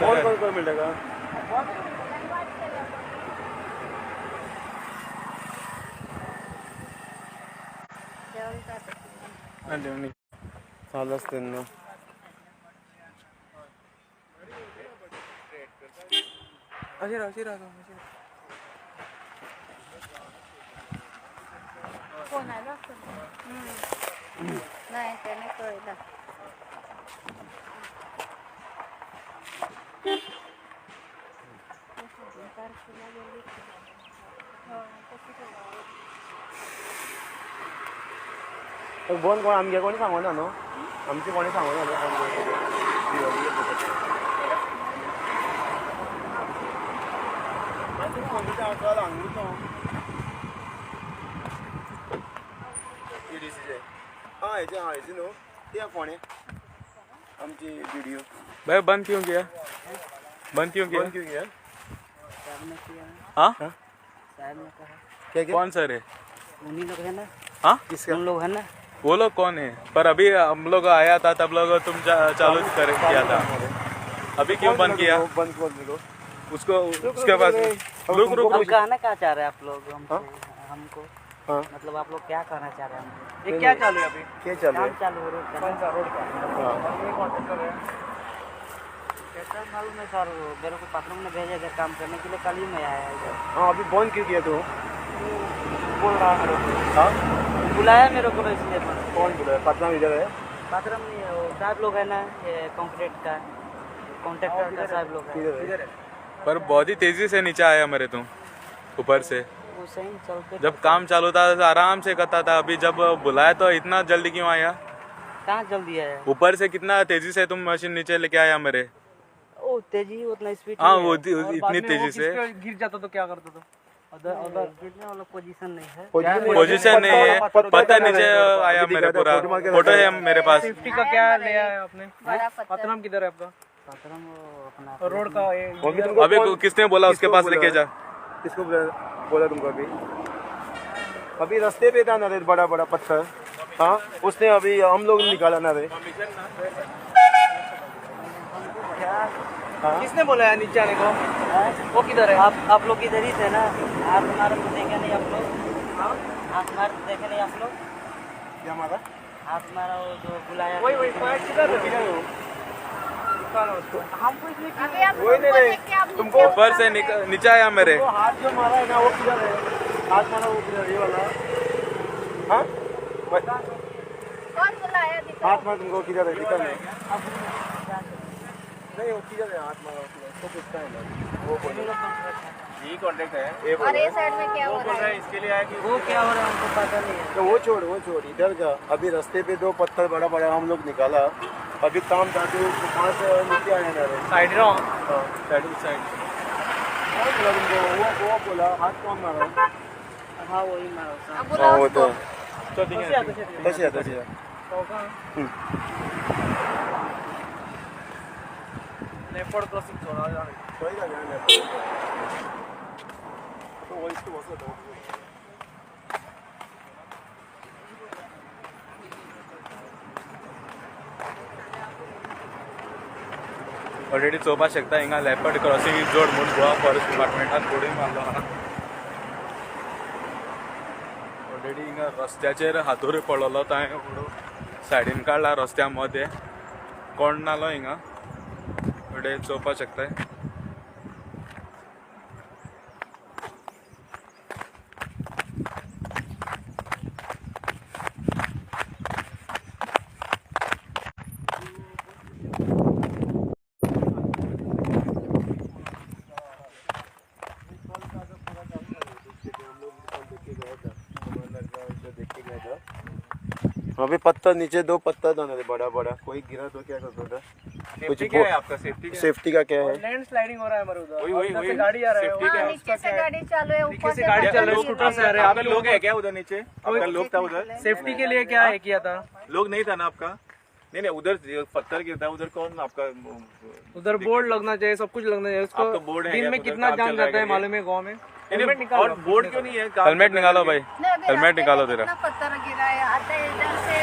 कौन कौन कौन मिलेगा? चालू त्यांना कोण आलो? नाही, त्याने कळलं. बंद कोण आमगे कोणी सांगना न्हू, आमचे कोणी सांगना न्हू. हाँ हेजे, हाँ हेजे न्हू ते कोणे आमची व्हिडिओ. भाई बंद क्यों किया? बंद क्यों किया? बंद क्यों किया? हाँ, साहब ने कहा. क्या क्या? कौन सर है? उन्हीं लोग है ना. हाँ, किसका? उन लोग है ना. वो लोग कौन है? पर अभी हम लोग आया था तब लोग तुम चालू कर किया था, अभी क्यों बंद किया? बंद कौन देखो उसको उसके पास रुक रुक. हम कहना क्या चाह रहे हैं आप लोग हमसे? हमको हाँ मतलब आप लोग क्या कहना चाह रहे हैं हमको? ये क्या चालू है अभी? क्या चालू है? काम चालू हो रोड का. कौन सा रोड का? हाँ ये कॉन्ट्रैक्टर है. कैसा मालूम है सर, वो मेरे को पात्रों ने भेजा इधर काम करने के लिए, कल ही मैं आया इधर. हाँ, अभी बंद क्यों किया तू? बोल रहा मेरे को. हाँ, बुलाया मेरे को इसलिए बस. कौन बुलाया? पटना इधर है. पात्रम नहीं है, वो साहब लोग है ना, ये कंक्रीट का कॉन्ट्रैक्टर का साहब लोग है. किधर है? पर बहुत ही तेजी से नीचे आया मेरे तुम ऊपर से. वो सही चलते. जब काम चालू था तो आराम से करता था, अभी जब बुलाया तो इतना जल्दी क्यों आया? कहाँ जल्दी आया? ऊपर से कितना तेजी से तुम मशीन नीचे लेके आया मेरे. ओ तेजी उतना स्पीड. हाँ, वो इतनी तेजी से गिर जाता तो क्या करता? तो उधर उधर गिरने वाला पोजीशन नहीं है. पोजीशन नहीं है, पता नीचे आया मेरे, पूरा फोटो है मेरे पास. सेफ्टी का क्या ले आया आपने? बड़ा पत्थर. पत्रम किधर है आपका? पात्रम वो अपना रोड का ये अभी किसने बोला उसके पास लेके जा? किसको बोला तुमको? अभी अभी रास्ते पे था ना रे बड़ा बड़ा पत्थर. हाँ, उसने अभी हम लोग निकाला ना रे. किसने बोला है नीचे आने को? वो किधर है? आप लोग इधर ही थे ना? हाथ मार तो देखे नहीं आप लोग? हाथ मार तो देखे नहीं आप लोग? क्या मारा? हाथ मारा वो जो बुलाया. वही वही फायर किधर है? हमको इसमें अभी आप वही नहीं, तुमको नहीं, देख के आप नीचे तुमको ऊपर से नीचे आया मेरे. वो हाथ जो मारा है ना वो किधर है? हाथ मारा वो किधर है? ये वाला. हाँ, कौन बुलाया दिखा? हाथ मारा तुमको किधर है? दिखा नहीं. नहीं, वो किधर है? हाथ मारा किधर है? इसको पूछता है ना वो बोले. यही कॉन्ट्रैक्ट है. ये और ये साइड में क्या हो रहा है? इसके लिए आया कि वो क्या हो रहा है हमको पता नहीं है. तो वो छोड़, वो छोड़ इधर का. अभी रास्ते पे दो पत्थर बड़ा बड़ा हम लोग निकाला. अभी काम था तो कहाँ से नीचे आया ना रे. साइड रहो. हाँ, साइड साइड. कौन बोला तुमको? वो बोला हाथ कौन मारा? हाँ वही मारा सर. अब बुलाओ वो तो उसको. तशी आहे, तशी आहे. लेपर्ड क्रॉसिंग सोडा. खंय जालें? तो वयस वचत. ऑलरेडी चोवपाक शकता हिंगा लेपर्ड क्रॉसिंग जोड म्हूण गोवा फॉरेस्ट डिपार्टमेंटान बोर्डूय मारलो आहा. ऑलरेडी हिंगा रस्त्याचेर हातूर पडलेलो, तांणे सायडीन काडला रस्त्या मदें, कोण नालो हिंगा फुडें चोवपाक शकताय. अभी पत्थर नीचे 2 पत्थर था ना बड़ा बड़ा, कोई गिरा तो क्या कर सकता? सेफ्टी क्या है आपका? सेफ्टी का क्या है? लैंड स्लाइडिंग हो रहा है हमारे उधर। वही वही वही गाड़ी आ रहा है, नीचे से गाड़ी चालू है, ऊपर से गाड़ी चल रही है, स्कूटर से आ रहे हैं। आपका लोग है क्या उधर नीचे? आपका लोग था उधर? सेफ्टी के लिए क्या है किया था? लोग नहीं था ना आपका? नहीं नहीं, उधर पत्थर गिरता है उधर कौन आपका? उधर बोर्ड लगना चाहिए, सब कुछ लगना चाहिए उसको। बोर्ड है दिन में कितना जान जाता है मालूम है गाँव में? और बोर्ड क्यों नहीं है? हेलमेट निकालो भाई, हेलमेट निकालो तेरा। पत्थर गिरा है, आता है इधर से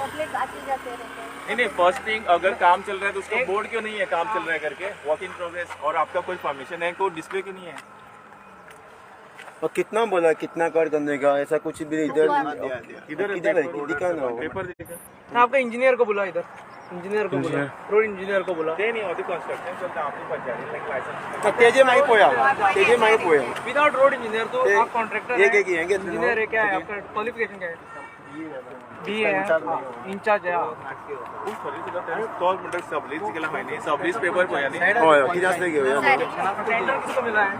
पब्लिक आती जाते रहते हैं। नहीं नहीं, फर्स्ट थिंग अगर काम चल रहा है तो उसका बोर्ड क्यों नहीं है काम चल रहा है करके? Work in progress. और आपका कोई परमिशन है, कोई डिस्प्ले क्यों नहीं है? और कितना बोला कितना कर करने का, ऐसा कुछ भी इधर इधर इधर दिखा ना पेपर दिखा। आपका इंजीनियर को बुला, इधर इंजीनियर को बुला, रोड इंजीनियर को बुला। ते नहीं होती कंस्ट्रक्शन चलता आपको पंचायत लाइसेंस तेजे माई पोया, तेजे माई पोया। विदाउट रोड इंजीनियर तो आप कॉन्ट्रैक्टर है, इंजीनियर है क्या है आपका? क्वालिफिकेशन क्या है? बी है, इंचार्ज है। तो मतलब सबलीज केला माहिती सबलीज पेपर पोया नाही। होय किती असते घेऊया। टेंडर किसको मिला है?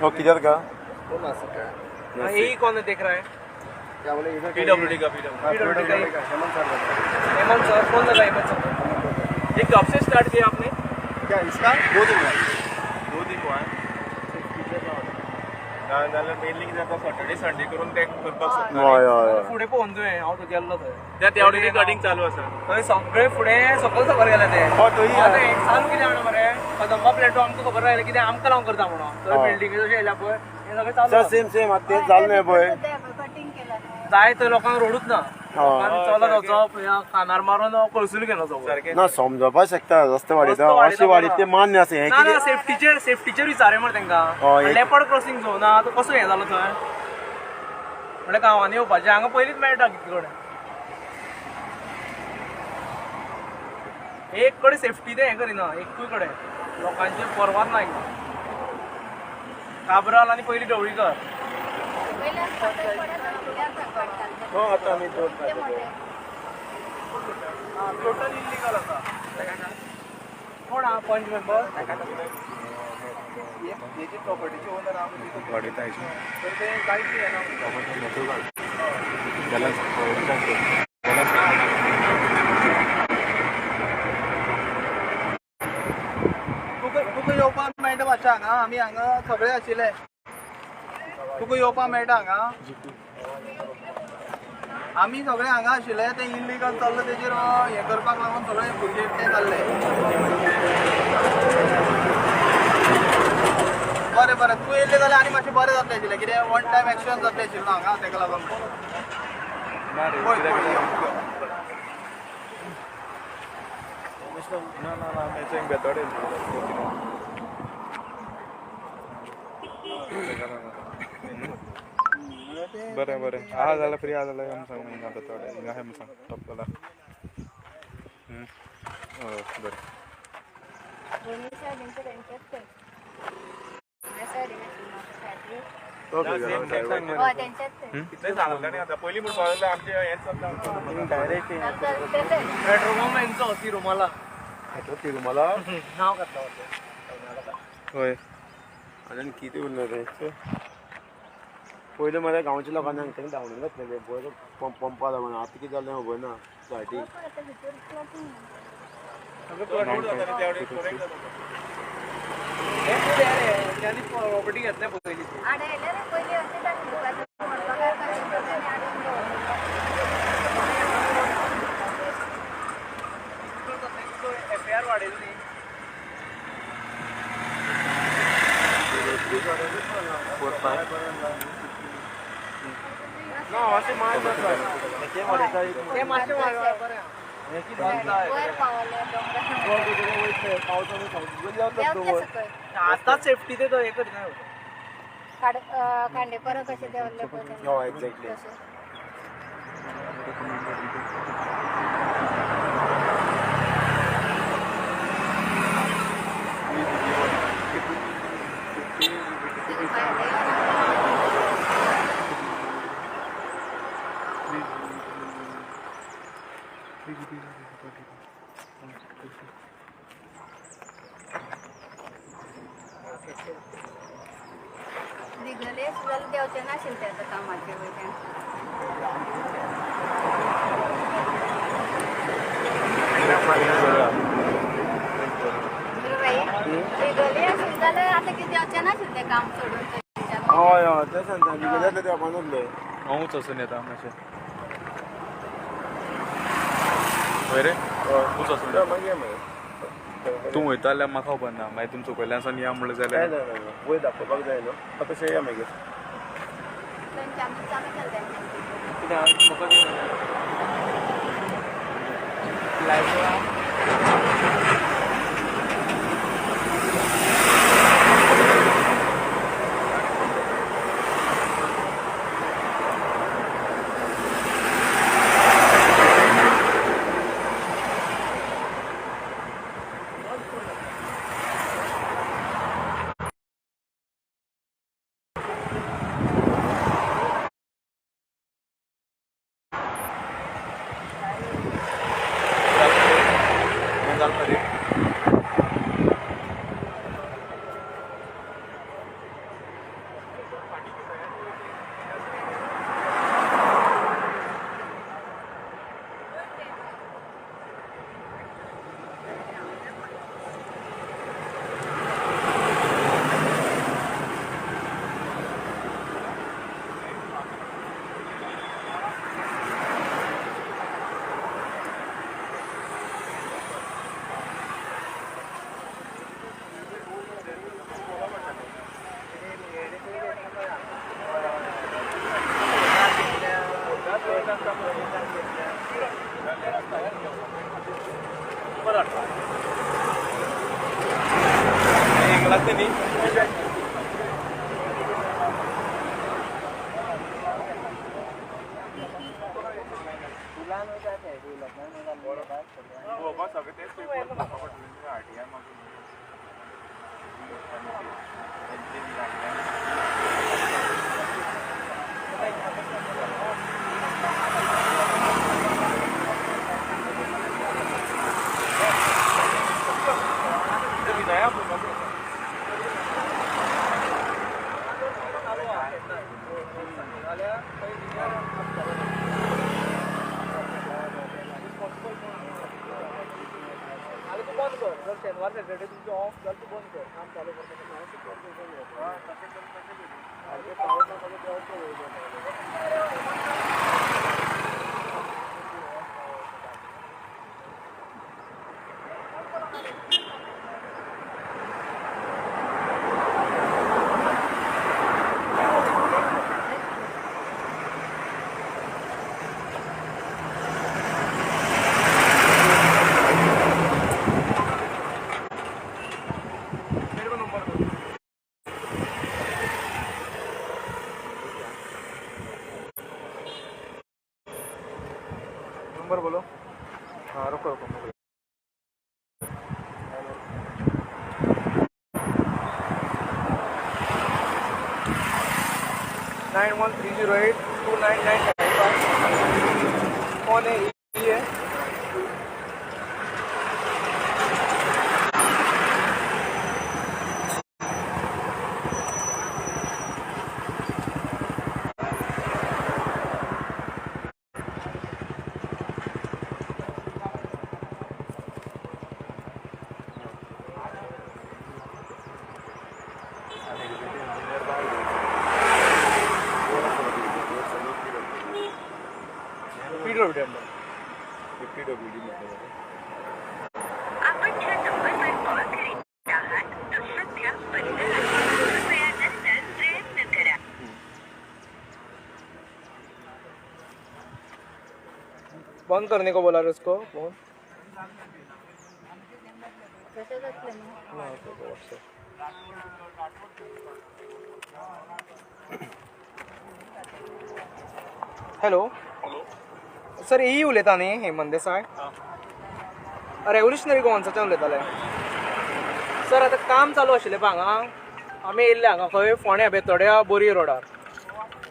हो किधर का? यही कौन देख रहा है? क्या बोले इधर? पीडब्ल्यूडी का, पीडब्ल्यूडी का Hemant sir. Hemant sir phone लगा हेमंत सर। ये कब से स्टार्ट किया आपने? क्या इसका 2 दिन हुआ। 2 दिन हुआ है। ना जाल्यार मेनली कितें जाता सॅटर्डे संडे करून ते करपाक सोदता। हय हय फुडें पळोवन तुवें हांव तो गेल्लो थंय, त्या वटेन कटिंग चालू आसा थंय सगळे फुडें सकयल सकयल गेले ते। हय चालू कितें म्हणून मरे कदंबा प्लेटो आमकां खबर आयलें कितें आमकां लागून करता म्हणून थंय बिल्डिंगे जशें येयल्या पळय हें सगळें चालू। सेम सेम आतां तें जालें न्हय पळय, जाय थंय लोकांक रोडूच ना, चलत वचप कानार मारून कळसून गेलो सारकें ना। समजोवपाक शकता रस्ते वाडयता अशें वाडयता तें मान्य आसा। हें ना सेफ्टीचेर, सेफ्टीचेर विचार मरे तेंकां। लेपर्ड क्रॉसिंग झोन आहा तो कसो हें जालो थंय? म्हणल्यार गांवांनी येवपाचें हांगा पयलींच मेळटा कितले कडेन, एक कडेन सेफ्टी तें हें करिना, एकूय कडेन लोकांचे परवाच ना। काब्राल आनी पयलीं ढवळीकर। टोटल इलिगल आसा। कोण आहा पंच मेंबर? प्रॉपर्टीचे ओनर आहा तर ते कांयच येना। तुका येवपाक मेळटा मातशें हांगा, आमी हांगा सगळे आशिल्ले, तुका येवपाक मेळटा हांगा? आमी सगळे हांगा आशिल्ले, ते इलिगल चल्लां तेजेर हें करपाक लागून सगळे भुरगे एकठांय जाल्ले। बरें बरें, तूं येयल्लें जाल्यार आनी मातशें बरें जातलें आशिल्लें, कितें वन टायम एक्शन जातलें आशिल्लें हांगा, तेका लागून। पळय पळय ना ना ना मॅचिंग बेतोडे बरें बरें आहा जाल्यार फ्री आहा जाल्यार आमी सांग हिंगा बेतोडे हिंगा हें सांग टॉप जाल्यार। हय बरें। कितलें सांगलें न्ही आतां पयलीं म्हणपाक लागलें आमचें हेंच चल्लां डायरेक्ट पेट्रोल तिरुमाला, तिरुमाला नाव घातलां। हय आनी कितें उरलें रे? पयलीं मरे गांवच्या लोकांनी हांगा धांवडून घातलेलें पळय पंपा लागून। आतां कितें जालें खबर ना स्टार्टींग प्रॉपर्टी घेतल्या पयलीं। एफआयआर वाडयली ना अशें मार ते मातशें बरें आतां सेफ्टी ते हें करिना। खांडेपारा कशें देंवल्ले पळय। हय एक्झॅक्टली। दिगले देवचे ना। नाशिल्लें ते आतां कामाचे वयल्यान. लिगली आशिल्लें जाल्यार आतां कितें जावचें नाशिल्लें तें काम सोडून थंयच्यान. हय हय तें सांगता, लिगली आसलें तें जावपा. हांवूच वचून येता मातशें. हय रे, तूंच वचून मागीर मागीर तूं वयता जाल्यार म्हाका खबर ना, मागीर तुमचो पयल्यान सावन या म्हणलें जाल्यार ना ना वयर दाखोवपाक जाय न्हू, आतां तशें या मागीर. थंयच्यानूच चालू केलें तेंच्यांनी. कितें म्हाका लायव्ह. बंद कर, जर शेनवार सॅटर्डे तुमचें ऑफ जाल्यार तूं बंद कर, काम चालू करता. नंबर बोलो. हाँ रुको रुको रुको. 91308 29995. कौन है ये? बंद करने को बोला उसको फोन. हॅलो सर, ई उलयता न्ही हेमंत देसाय, रेवोल्युशनरी गोवन्साच्यान उलयताले सर. आतां काम चालू आशिल्लें पळय हांगा, आमी येयल्ले हांगा खंय फोंड्या बेतोड्या बोरये रोडार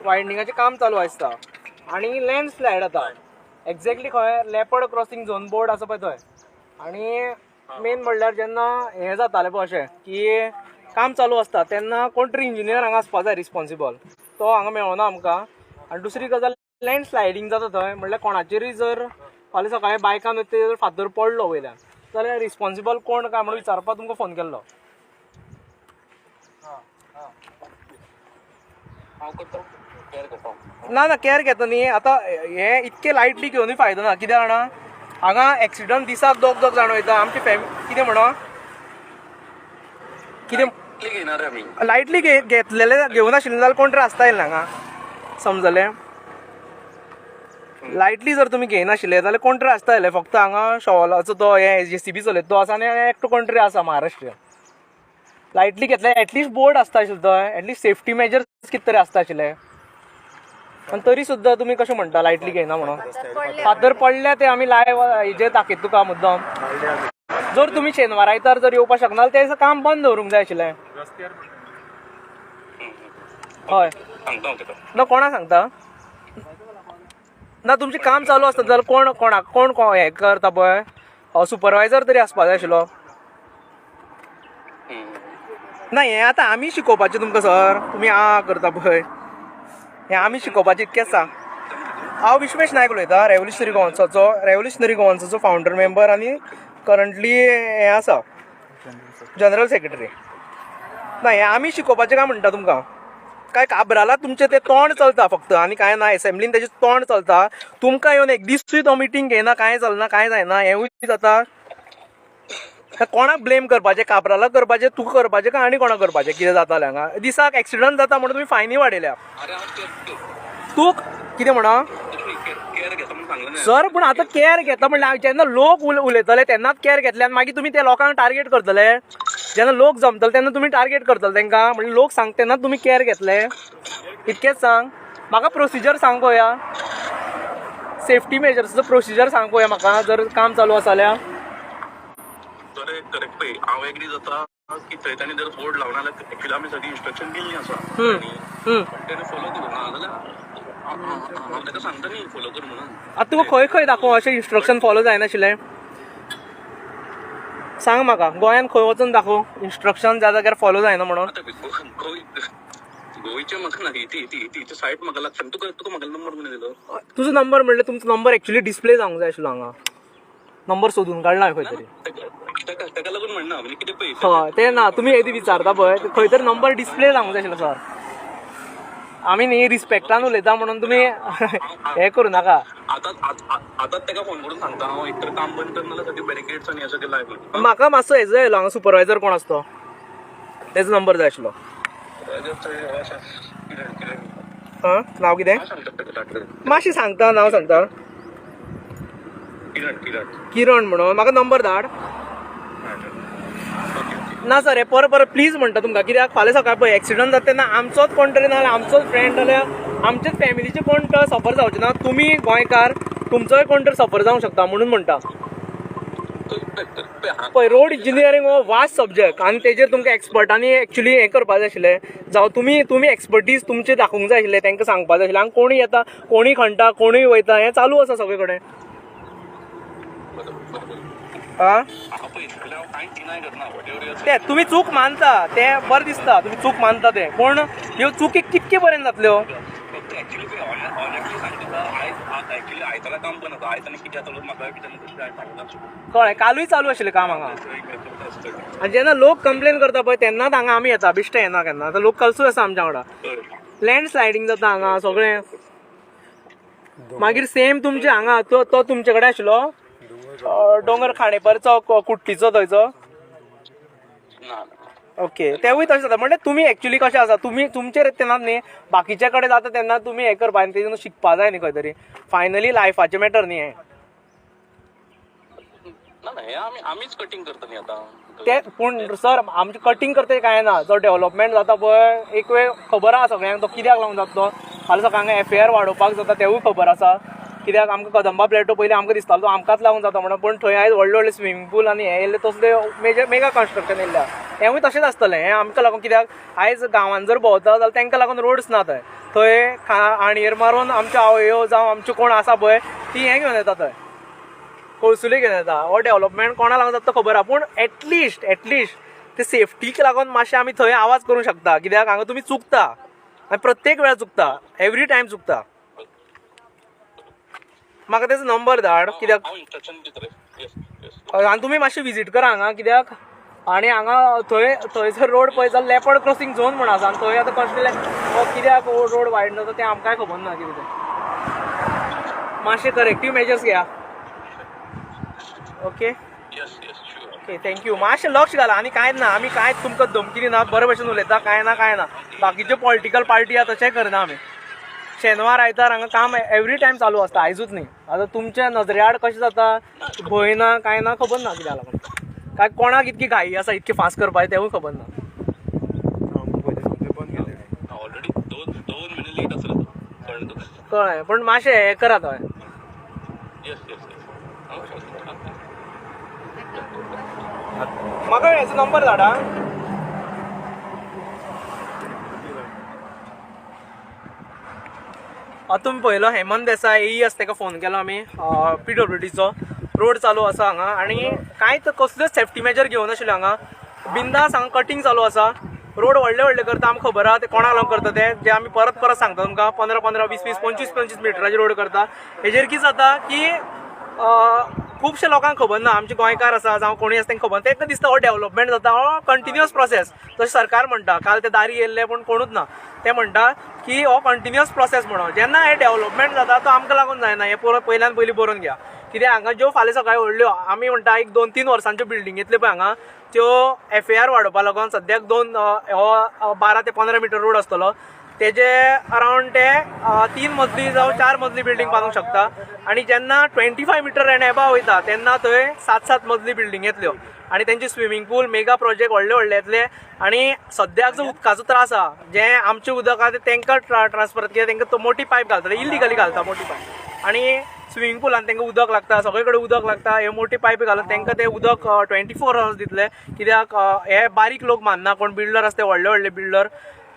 वायंडिंगाचें काम चालू आसता आनी लँड स्लायड जाता. एक्झॅक्टली खंय लेपर्ड क्रॉसिंग झोन बोर्ड आसा पळय थंय. आनी मेन म्हणल्यार जेन्ना हें जातालें पळय अशें की काम चालू आसता तेन्ना कोण तरी इंजिनियर हांगा आसपा जाय रिस्पोन्सिबल. तो हांगा मेळना आमकां. आनी दुसरी गजाल, लँड स्लायडींग जाता थंय, म्हणल्यार कोणाचेरूय जर फाल्यां सकाळीं बायकान वयता जर फातर पडलो वयल्यान जाल्यार रिस्पोन्सिबल कोण काय म्हणून विचारपाक तुमकां फोन केल्लो. ना ना, कॅर घेता न्ही. आतां हें इतकें लायटली घेवनूय फायदो ना. कित्याक जाणा, हांगा एक्सिडंट दिसाक दोग दोग जाण वयता. आमची फॅमिली कितें म्हणो कितें लायटली घेतलेले घेवन आशिल्ले जाल्यार कोण तरी आसता येयले हांगा, समजलें? लायटली जर तुमी घेयनाशिल्ले जाल्यार कोण तरी आसता येयले. फक्त हांगा शॉवलाचो तो हे जेसीबी चलयता तो आसा आनी एकटो कोण तरी आसा महाराष्ट्रीयन. लायटली घेतले एटलिस्ट बोर्ड आसता आशिल्लो थंय, एटलिस्ट सेफ्टी मेजर्स कितें तरी आसता आशिल्ले. आनी तरी सुद्दां तुमी कशें म्हणटा लायटली घेयना म्हणून? फातर पडल्या ते आमी लायव हेजेर दाखयता तुका मुद्दम. जर तुमी शेनवार आयतार जर येवपाक शकना जाल्यार तें काम बंद दवरूंक जाय आशिल्लें. हय ना, कोणा सांगता ना, तुमचें काम चालू आसता जाल्यार कोण कोणाक कोण कोण हें करता पळय, सुपरवायजर तरी आसपा जाय आशिल्लो. ना हें आतां आमी शिकोवपाचें तुमकां सर, तुमी आ करता पळय, हें आमी शिकोवपाचें इतकेंच सांग. हांव विश्वेश नायक उलयतां, रेवोल्युशनरी गोवन्साचो, रेवोल्युशनरी गोवन्साचो फावंडर मेंबर आनी करंटली हें आसा जनरल सेक्रेटरी. ना हें आमी शिकोवपाचें काय म्हणटा तुमकां? काय काब्राला तुमचें तें तोंड चलता फक्त आनी कांय ना. एसेंब्लीन तेजें तोंड चलता, तुमकां येवन एक दिसूय तो मिटींग घेयना, कांय चलना, कांय जायना. हेंवूय जाता. कोणाक ब्लेम करपाचें? काब्राला करपाचें, तुका करपाचें काय आनी कोणाक करपाचें? कितें जातालें हांगा दिसाक एक्सिडंट जाता म्हणून तुमी फायनी वाडयल्या. तूं कितें म्हणा सर, पूण आतां कॅर घेता म्हणल्यार जेन्ना लोक उलयतले तेन्नाच कॅर घेतले आनी मागीर तुमी त्या लोकांक टार्गेट करतले. जेन्ना लोक जमतले तेन्ना तुमी टार्गेट करतले तांकां, म्हणजे लोक सांगता तेन्ना तुमी कॅर घेतले. इतकेंच सांग म्हाका, प्रोसिजर सांग पळोवया, सेफ्टी मेजर्सचो प्रोसिजर सांग पळोवया म्हाका, जर काम चालू आसा जाल्यार. करेक्ट, पळय हांव एग्री जाता की थंय तांणी जर बोर्ड लावना जाल्यार एक्चुअली आमी सगळी इन्स्ट्रक्शन दिल्ली आसा आनी तेणें फॉलो करूं ना जाल्यार हांव ताका सांगता न्ही फॉलो कर म्हणून. आतां तुका खंय खंय दाखोवं अशें इन्स्ट्रक्शन फॉलो जायनाशिल्लें? सांग म्हाका, गोंयांत खंय वचून दाखोवं इन्स्ट्रक्शन ज्या जाग्यार फॉलो जायना म्हणून? गोंयचें म्हाका ना, ती सायट म्हाका लागता. तुका म्हाका नंबर कोणी दिलो? तुजो नंबर म्हणल्यार तुमचो नंबर एक्चुअली डिस्प्ले जावंक जाय आशिल्लो हांगा. नंबर सोदून काडला हांवें खंय तरी. ताका लागून म्हणना म्हणजे कितें पळय. हय तें ना, तुमी येदी विचारता पळय, खंय तरी नंबर डिस्प्ले जावंक जाय आशिल्लो सर. आमी न्ही रिस्पेक्टान उलयता म्हणून तुमी हें करूं नाका. आतां ताका फोन करून सांगता हांव, एक तर काम बंद कर नाल्यार सगळे बॅरिकेड्स आनी हें सगळें लाय म्हणून. म्हाका मातसो हेजो येयलो हांगा सुपरवायजर कोण आसा तो, तेजो नंबर जाय आशिल्लो. आं नांव कितें मातशें सांगता? नांव सांगता? किरण म्हणून. म्हाका नंबर धाड. ना सर, हे परत परत प्लीज म्हणटा तुमकां, कित्याक फाल्यां सकाळी पळय एक्सिडंट जाता तेन्ना आमचोच कोण तरी, ना आमचोच फ्रेंड जाल्यार आमचेच फॅमिलीचे कोण तर सफर जावचे ना. तुमी गोंयकार, तुमचोय कोण तर सफर जावंक शकता म्हणून म्हणटा. पळय रोड इंजिनियरींग हो वास्ट सब्जॅक्ट आनी तेजेर तुमकां एक्सपर्टांनी एक्चुली हें करपा जाय आशिल्लें. जावं तुमी एक्सपर्टीज तुमचे दाखोवंक जाय आशिल्लें, तांकां सांगपा जाय आशिल्लें. हांगा कोणूय येता, कोणूय खणटा, कोणूय वयता, हें चालू आसा सगळे कडेन. आं ते तुमी चूक मानता तें बरें दिसता, तुमी चूक मानता तें, पूण ह्यो चुकी कितके पर्यंत जातल्यो? कळ्ळें? कालूय चालू आशिल्लें काम हांगा. आनी जेन्ना लोक कंप्लेन करता पळय तेन्नाच हांगा आमी येता, बेश्टे येना केन्ना. आतां लोक कलसूय आसा आमच्या वांगडा. लँड स्लायडींग जाता हांगा सगळें. मागीर सेम तुमचे हांगा तो तुमचे कडेन आशिल्लो दोंगर खांडेपारचो कुट्टीचो थंयचो. ओके, तेवूय तशें जाता. म्हणल्यार तुमी एक्चुली कशें आसा, तुमी तुमचेर तेन्ना न्ही बाकीच्या कडेन जाता तेन्ना तुमी हें करपा आनी तेतून शिकपा जाय न्ही खंय तरी. फायनली लायफाचें मॅटर न्ही हें. तें पूण सर आमचें कटींग करता कांय ना, जो डेवलपमेंट जाता पळय एक वेळ खबर आसा सगळ्यांक तो कित्याक लागून जाता तो. फाल्यां सकाळीं एफ ए आर वाडोवपाक जाता तेवूय खबर आसा, कित्याक आमकां कदंबा प्लेटो पयलीं आमकां दिसतालो तो आमकांच लागून जाता म्हणून, पूण थंय आयज व्हडले व्हडले स्विमींग पूल आनी हें येयल्ले तसले मेजर मेगा कन्स्ट्रक्शन येयल्ले आसा. हेंवूय तशेंच आसतलें. हें आमकां लागून कित्याक आयज गांवांत जर भोंवता जाल्यार तांकां लागून रोड्स ना थंय, थंय आणयेर मारून आमच्यो आवयो जावं आमच्यो कोण आसा पळय ती हें घेवन येता, थंय कोळसुली घेवन येता. हो डेवलपमेंट कोणा लागून जाता तो खबर आसा, पूण एटलिस्ट ते सेफ्टीक लागून मातशें आमी थंय आवाज करूंक शकता, कित्याक हांगा तुमी चुकता. आनी प्रत्येक वेळा चुकता, एवरी टायम चुकता. म्हाका तेजो नंबर धाड कित्याक हांव इन्स्ट्रक्शन दिता रे. येस येस. आनी तुमी मातशें विजीट करा हांगा कित्याक आनी हांगा थंय थंयसर रोड पळय जाल्यार लेपर्ड क्रॉसिंग झोन म्हण आसा आनी थंय आतां कसले कित्याक रोड वायड जाता तें आमकांय खबर ना कितें तें. मातशें करेक्टीव मेजर्स घेया. Okay. Yes yes, sure. Okay, thank you. मातशें लक्ष घाला आनी कांयच ना. आमी कांयच तुमकां धमकी दिना, बरे भशेन उलयता, कांय ना कांय ना. बाकीच्यो पॉलिटिकल पार्टी आहा तशें करना आमी. शेनवार आयतार हांगा काम एवरी टायम चालू आसता, आयजूच न्ही. आतां तुमच्या नजरे आड कशें जाता, भंय ना कांय ना, खबर ना कित्याक लागून काय कोणाक इतकी घाई आसा इतकी फास्ट करपाची तेवूय खबर ना. बंद केलें. ऑलरेडी दोन म्हयने लेट आसलो तो, कळ्ळें तुका? कळ्ळें, पूण मातशें हें करात हय. येस येस येस, हांव सांगता. म्हाका हेचो नंबर धाडा. आतां तुमी पळयलो हेमंत देसाय एईएस ताका फोन केलो आमी, पीडब्ल्यूडीचो रोड चालू आसा हांगा आनी कांयच कसल्योच सेफ्टी मेजर घेवनाशिल्ले हांगा. बिंदास हांगा कटींग चालू आसा. रोड व्हडले व्हडले करता, आमकां खबर आहा ते कोणाक लागून करता ते, जे आमी परत परत सांगता तुमकां. 15 15 20 20 25 25 मिटराचे रोड करता. हेजेर कितें जाता की खुबशे लोकांक खबर ना, आमचे गोंयकार आसा जावं कोणूय आसा तांकां खबर ना. तांकां दिसता हो डेवलपमेंट जाता, हो कंटिन्युअस प्रोसेस. तशें सरकार म्हणटा, काल ते दारी येयल्ले पूण कोणूच ना. ते म्हणटा की हो कंटिन्युअस प्रोसेस म्हणून जेन्ना हे डेवलपमेंट जाता तो आमकां लागून जायना. हें परत पयल्यान पयलीं बरोवन घ्या. कित्याक हांगा ज्यो फाल्यां सकाळीं व्हडल्यो आमी म्हणटा एक 2-3 वर्सांच्यो बिल्डींग येतल्यो पळय हांगा, त्यो एफ ए आर वाडोवपा लागून सद्याक दोन हो 12 ते 15 मिटर रोड आसतलो, तेजे अरावंड ते 3 मजली जावं 4 मजली बिल्डींग बांदूंक शकता. आनी जेन्ना 25 मिटर एंड एबाव वयता तेन्ना थंय 7-7 मजली बिल्डींग येतल्यो आनी तेंचे स्विमींग पूल मेगा प्रोजेक्ट व्हडले व्हडले येतले. आनी सद्याक जो उदकाचो त्रास आहा, जें आमचें उदक आहा तें तांकां ट्रान्सफर कित्याक तांकां मोटी पायप घालता, इलिगली घालता मोटी पायप. आनी स्विमींग पुलान तांकां उदक लागता, सगळे कडेन उदक लागता. हे मोटी पायप घालून तांकां तें उदक 24 अवर्स दितले. कित्याक हे बारीक लोक मानना, कोण बिल्डर आसता ते व्हडले व्हडले बिल्डर,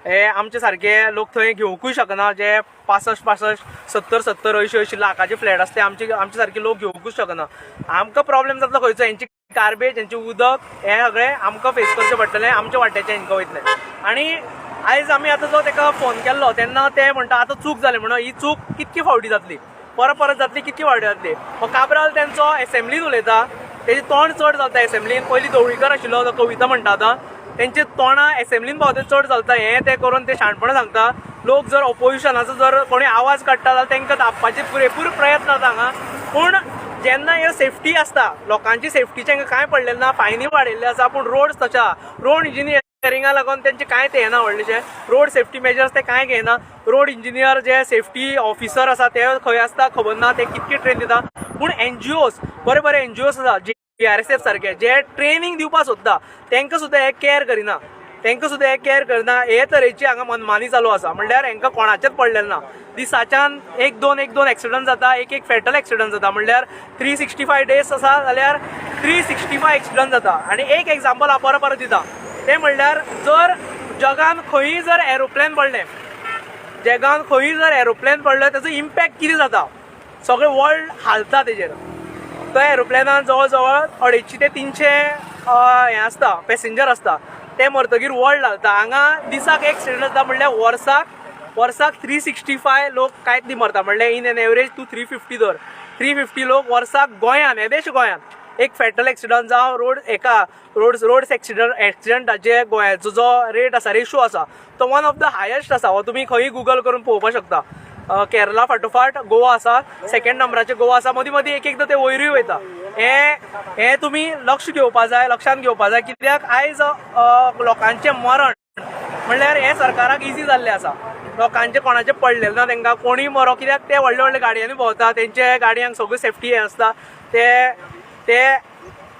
हे आमचे सारके लोक थंय घेवंकूय शकना. जे 65 65 70 70 80 80 लाखाचे फ्लॅट आसता आमचे आमचे सारके लोक घेवंकूच शकना. आमकां प्रॉब्लेम जातलो खंयचो, हेंची गार्बेज, हेंचें उदक, हें सगळें आमकां फेस करचें पडटलें, आमच्या वाट्याचें हेंकां वयतलें. आनी आयज आमी आतां जो ताका फोन केल्लो तेन्ना ते म्हणटा आतां चूक जाली म्हणून. ही चूक कितकी फावटी जातली, परत परत जातली, कितकी फावटी जातली. काब्राल तेंचो एसेंब्लीन उलयता, तेजें तोंड चड चलता एसेंब्लीन. पयलीं धवळीकर आशिल्लो तो कविता म्हणटा, आतां तेंचे तोंडां एसेंब्लीन पावता चड चलता. हें तें करून ते शाणपणां सांगता. लोक जर ऑपोजिशनाचो जर कोणी आवाज काडटा जाल्यार तांकां दाबपाचे पुरेपूर प्रयत्न जाता हांगा. पूण जेन्ना ह्यो सेफ्टी आसता, लोकांची सेफ्टीचें हांकां कांय पडलेलें ना. फायनी वाडयल्ले आसा पूण रोड तशें आहा, रोड इंजिनियरिंगा लागून तेंचें कांय तें येना व्हडलेशें. रोड सेफ्टी मेजर्स ते कांय घेयना. रोड इंजिनियर जे सेफ्टी ऑफिसर आसा ते खंय आसता खबर ना, ते कितके ट्रेन दिता. पूण एनजीओस, बरे बरे एनजीओस आसा GRSF सारके जे ट्रेनींग दिवपाक सोदता तांकां सुद्दां हे कॅर करिना, तांकां सुद्दां हे कॅर करिना. हे तरेची हांगा मनमानी चालू आसा. म्हणल्यार हांकां कोणाचेंच पडलेलें ना. दिसाच्यान 1 2 1 2 एक्सिडंट जाता, 1 1 फेटल एक्सिडंट जाता. म्हणल्यार 365 डेज आसा जाल्यार 365 एक्सिडंट जाता. आनी एक एग्जाम्पल हांव परत परत दिता तें म्हणल्यार जर जगान खंयी जर एरोप्लेन पडलें, जगान खंयी जर एरोप्लेन पडलें ताजो इम्पॅक्ट कितें जाता, सगळें वर्ल्ड हालता तेजेर. तो एरोप्लेनान जवळ जवळ 250 ते 300 हें आसता, पॅसेंजर आसता, ते मरतगीर वर्ल्ड हालता. हांगा दिसाक एक एक्सिडंट जाता म्हणल्यार वर्साक 365 लोक कांयच न्ही मरता. म्हणल्यार इन एन एवरेज तूं 350 धर, 350 लोक वर्साक गोंयान, येदेश गोंयान एक फेटल एक्सिडंट जावं रोड एका रोड रोड एक्सिडंटाचे गोंयाचो जो रेट आसा, रेशो आसा तो वन ऑफ the highest आसा. हो तुमी खंयी गुगल करून पळोवपाक शकता. केरला फाटोफाट गोवा आसा, सेकंड नंबराचेर गोवा आसा. मदीं मदीं एक एकदां ते वयरूय वयता. हें तुमी लक्ष घेवपा जाय, लक्षांत घेवपा जाय. कित्याक आयज लोकांचें मरण म्हणल्यार हें सरकाराक इजी जाल्लें आसा. लोकांचें कोणाचें पडलेलें ना, तांकां कोणूय मरो. कित्याक ते व्हडले व्हडले गाडयांनी भोंवता, तेंचे गाडयांक सगळ्यो सेफ्टी हें आसता. ते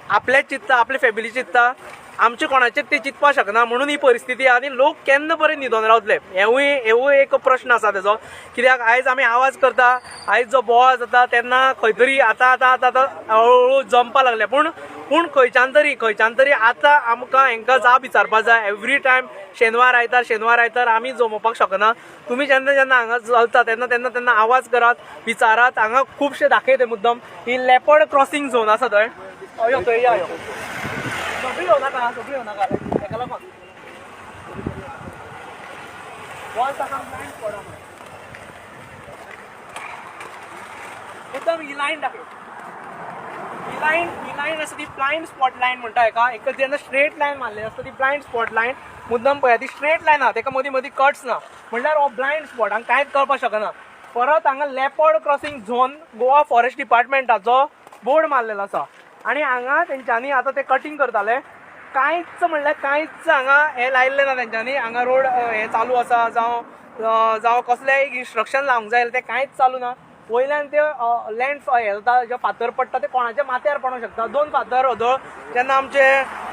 आपलेच चिंतता, आपले फॅमिली चिंतता, आमचे कोणाचें ते चिंतपाक शकना. म्हणून ही परिस्थिती. आनी लोक केन्ना पर्यंत न्हिदोन रावतले हेवूय एक प्रश्न आसा तेजो. कित्याक आयज आमी आवाज करता, आयज जो बोवाळ जाता तेन्ना खंय तरी आतां आतां आतां आतां हळू हळू जमपाक लागले. पूण खंयच्यान तरी आतां आमकां हांकां जाप विचारपाक जाय. एवरी टायम शेनवार आयतार शेनवार आयतार आमी जमोवपाक शकना. तुमी जेन्ना जेन्ना हांगा चलता तेन्ना तेन्ना तेन्ना आवाज करात, विचारात. हांगा खुबशे दाखयते मुद्दम ही लेपर्ड क्रॉसिंग झोन आसा थंय. यो थंय या, यो सगळीं येवनाका, सगळीं येवनाका, तेका लागून बॉल ताका ब्लायंड स्पॉट आहा. मुद्दम ही लायन दाखय. ही लायन आसा ती ब्लायंड स्पॉट लायन म्हणटा हेका. एक जेन्ना स्ट्रेट लायन मारलेली आसता ती ब्लायंड स्पॉट लायन. मुद्दम पळया, ती स्ट्रेट लायन आहा, तेका मदीं मदीं कट्स ना, म्हणल्यार हो ब्लायंड स्पॉट, हांगा कांयच कळपाक शकना. परत हांगा leopard crossing zone Goa forest डिपार्टमेंटाचो बोर्ड मारलेलो आसा आनी हांगा तेंच्यांनी आतां ते कटींग करताले. कांयच म्हणल्यार कांयच हांगा हें लायिल्लें ना तेंच्यांनी. हांगा रोड हें चालू आसा जावं कसलेंय एक इन्स्ट्रक्शन लावंक जाय, तें कांयच चालू ना. वयल्यान ते लँड हे जाता, जे फातर पडटा ते कोणाच्या माथ्यार पडोंक शकता. दोन फातर व्हदळ जेन्ना आमचे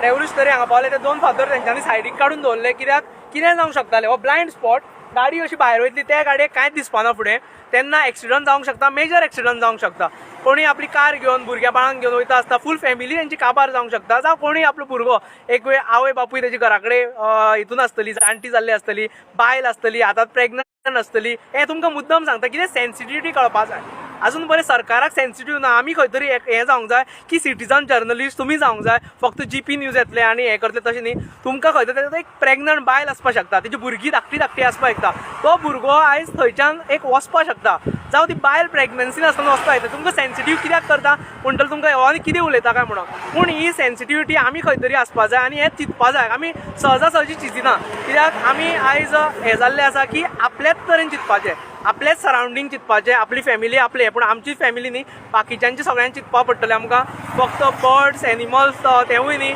रेवल्युशनरी हांगा पावले, ते दोन फातर तेंच्यांनी सायडीक काडून दवरले, कित्याक कितें जावंक शकतालें. हो ब्लायंड स्पॉट, गाडी अशी भायर वयतली, त्या गाडयेक कांयच दिसपाना फुडें, तेन्ना एक्सिडंट जावंक शकता, मेजर एक्सिडंट जावंक शकता. कोणी आपली कार घेवन भुरग्या बाळांक घेवन वयता आसता, फूल फॅमिली तेंची काबार जावंक शकता. जावं कोणी आपलो भुरगो एक वेळ आवय बापूय तेजी घरा कडेन हितून आसतली, जाणटी जाल्ली आसतली, बायल आसतली, आतां प्रेग्नंट आसतली. हें तुमकां मुद्दम सांगता, कितें सेन्सिटिविटी कळपा जाय. अजून बरें सरकाराक सेन्सिटीव ना. आमी खंय तरी हें जावंक जाय की सिटीजन जर्नलिस्ट तुमी जावंक जाय. फक्त जीपी न्यूज येतले आनी हें करतले तशें न्ही. तुमकां खंय तरी एक प्रेग्नंट बायल आसपाक शकता, तेजी भुरगीं धाकटी धाकटी आसपाक शकता, तो भुरगो आयज थंयच्यान एक वचपाक शकता, जावं ती बायल प्रेग्नन्सीन आसतना वचपाक शकता. तुमकां सेन्सिटीव कित्याक करता म्हणटले तुमकां हो आनी कितें उलयता काय म्हणून. पूण ही सेन्सिटिविटी आमी खंय तरी आसपा जाय आनी हें चिंतपा जाय. आमी सहजा सहजी चिंतिना, कित्याक आमी आयज हें जाल्लें आसा की आपल्याच तरेन चिंतपाचें, आपलेच सरावंडींग चिंतपाचें, आपली फॅमिली आपले. पूण आमची फॅमिली न्ही, बाकीच्यांची सगळ्यांक चिंतपा पडटलें आमकां. फक्त बर्ड्स, एनिमल्स तेवूय न्ही,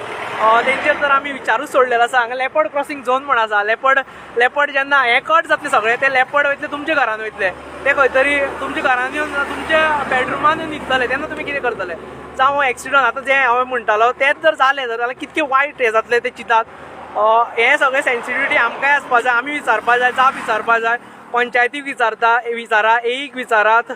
तेंचेर तर आमी विचारूच सोडलेलो आसा. हांगा लेपर्ड क्रॉसिंग झोन म्हण आसा. लेपर्ड जेन्ना हें कट जातलें सगळें, ते लेपर्ड वयतले तुमच्या घरान वयतले, ते खंय तरी तुमच्या घरान येवन तुमच्या बेडरुमान येवन न्हिदतले, तेन्ना तुमी कितें करतले? जावं एक्सिडंट, आतां जें हांवें म्हणटालो तेंच जर जालें जाल्यार कितकें वायट हें जातलें तें चिंतात. हें सगळें सेन्सिटिविटी आमकांय आसपा जाय. आमी विचारपा जाय, जाप विचारपा जाय. पंचायतीक विचारता विचारा, एईक विचारात,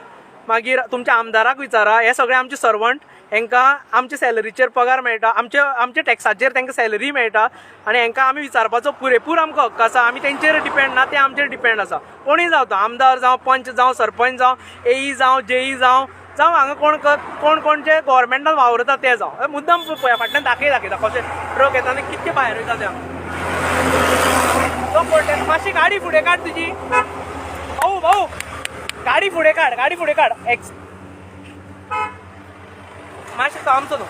मागीर तुमच्या आमदाराक विचारा. हे सगळे आमचे सर्वंट, हेंकां आमच्या सॅलरीचेर पगार मेळटा, आमच्या टॅक्साचेर तांकां सॅलरी मेळटा आनी हेंकां आमी विचारपाचो पुरेपूर आमकां हक्क आसा. आमी तेंचेर डिपेंड ना, ते आमचेर डिपेंड आसा. कोणूय जावं, तो आमदार जावं, पंच जावं, सरपंच जावं, एई जावं, जेई जावं, जावं हांगा कोण कोण जे गोवोरमेंटान वावरता ते जावं. मुद्दम पळया, फाटल्यान दाखयता कशें ट्रक येता आनी कितके भायर वयता ते हांगा. तो पडटे. मातशी गाडी फुडें काड तुजी. भाऊ, भाऊ, गाडी फुडें काड, गाडी फुडें काड. एक्स मातशें तो आमचो न्हू.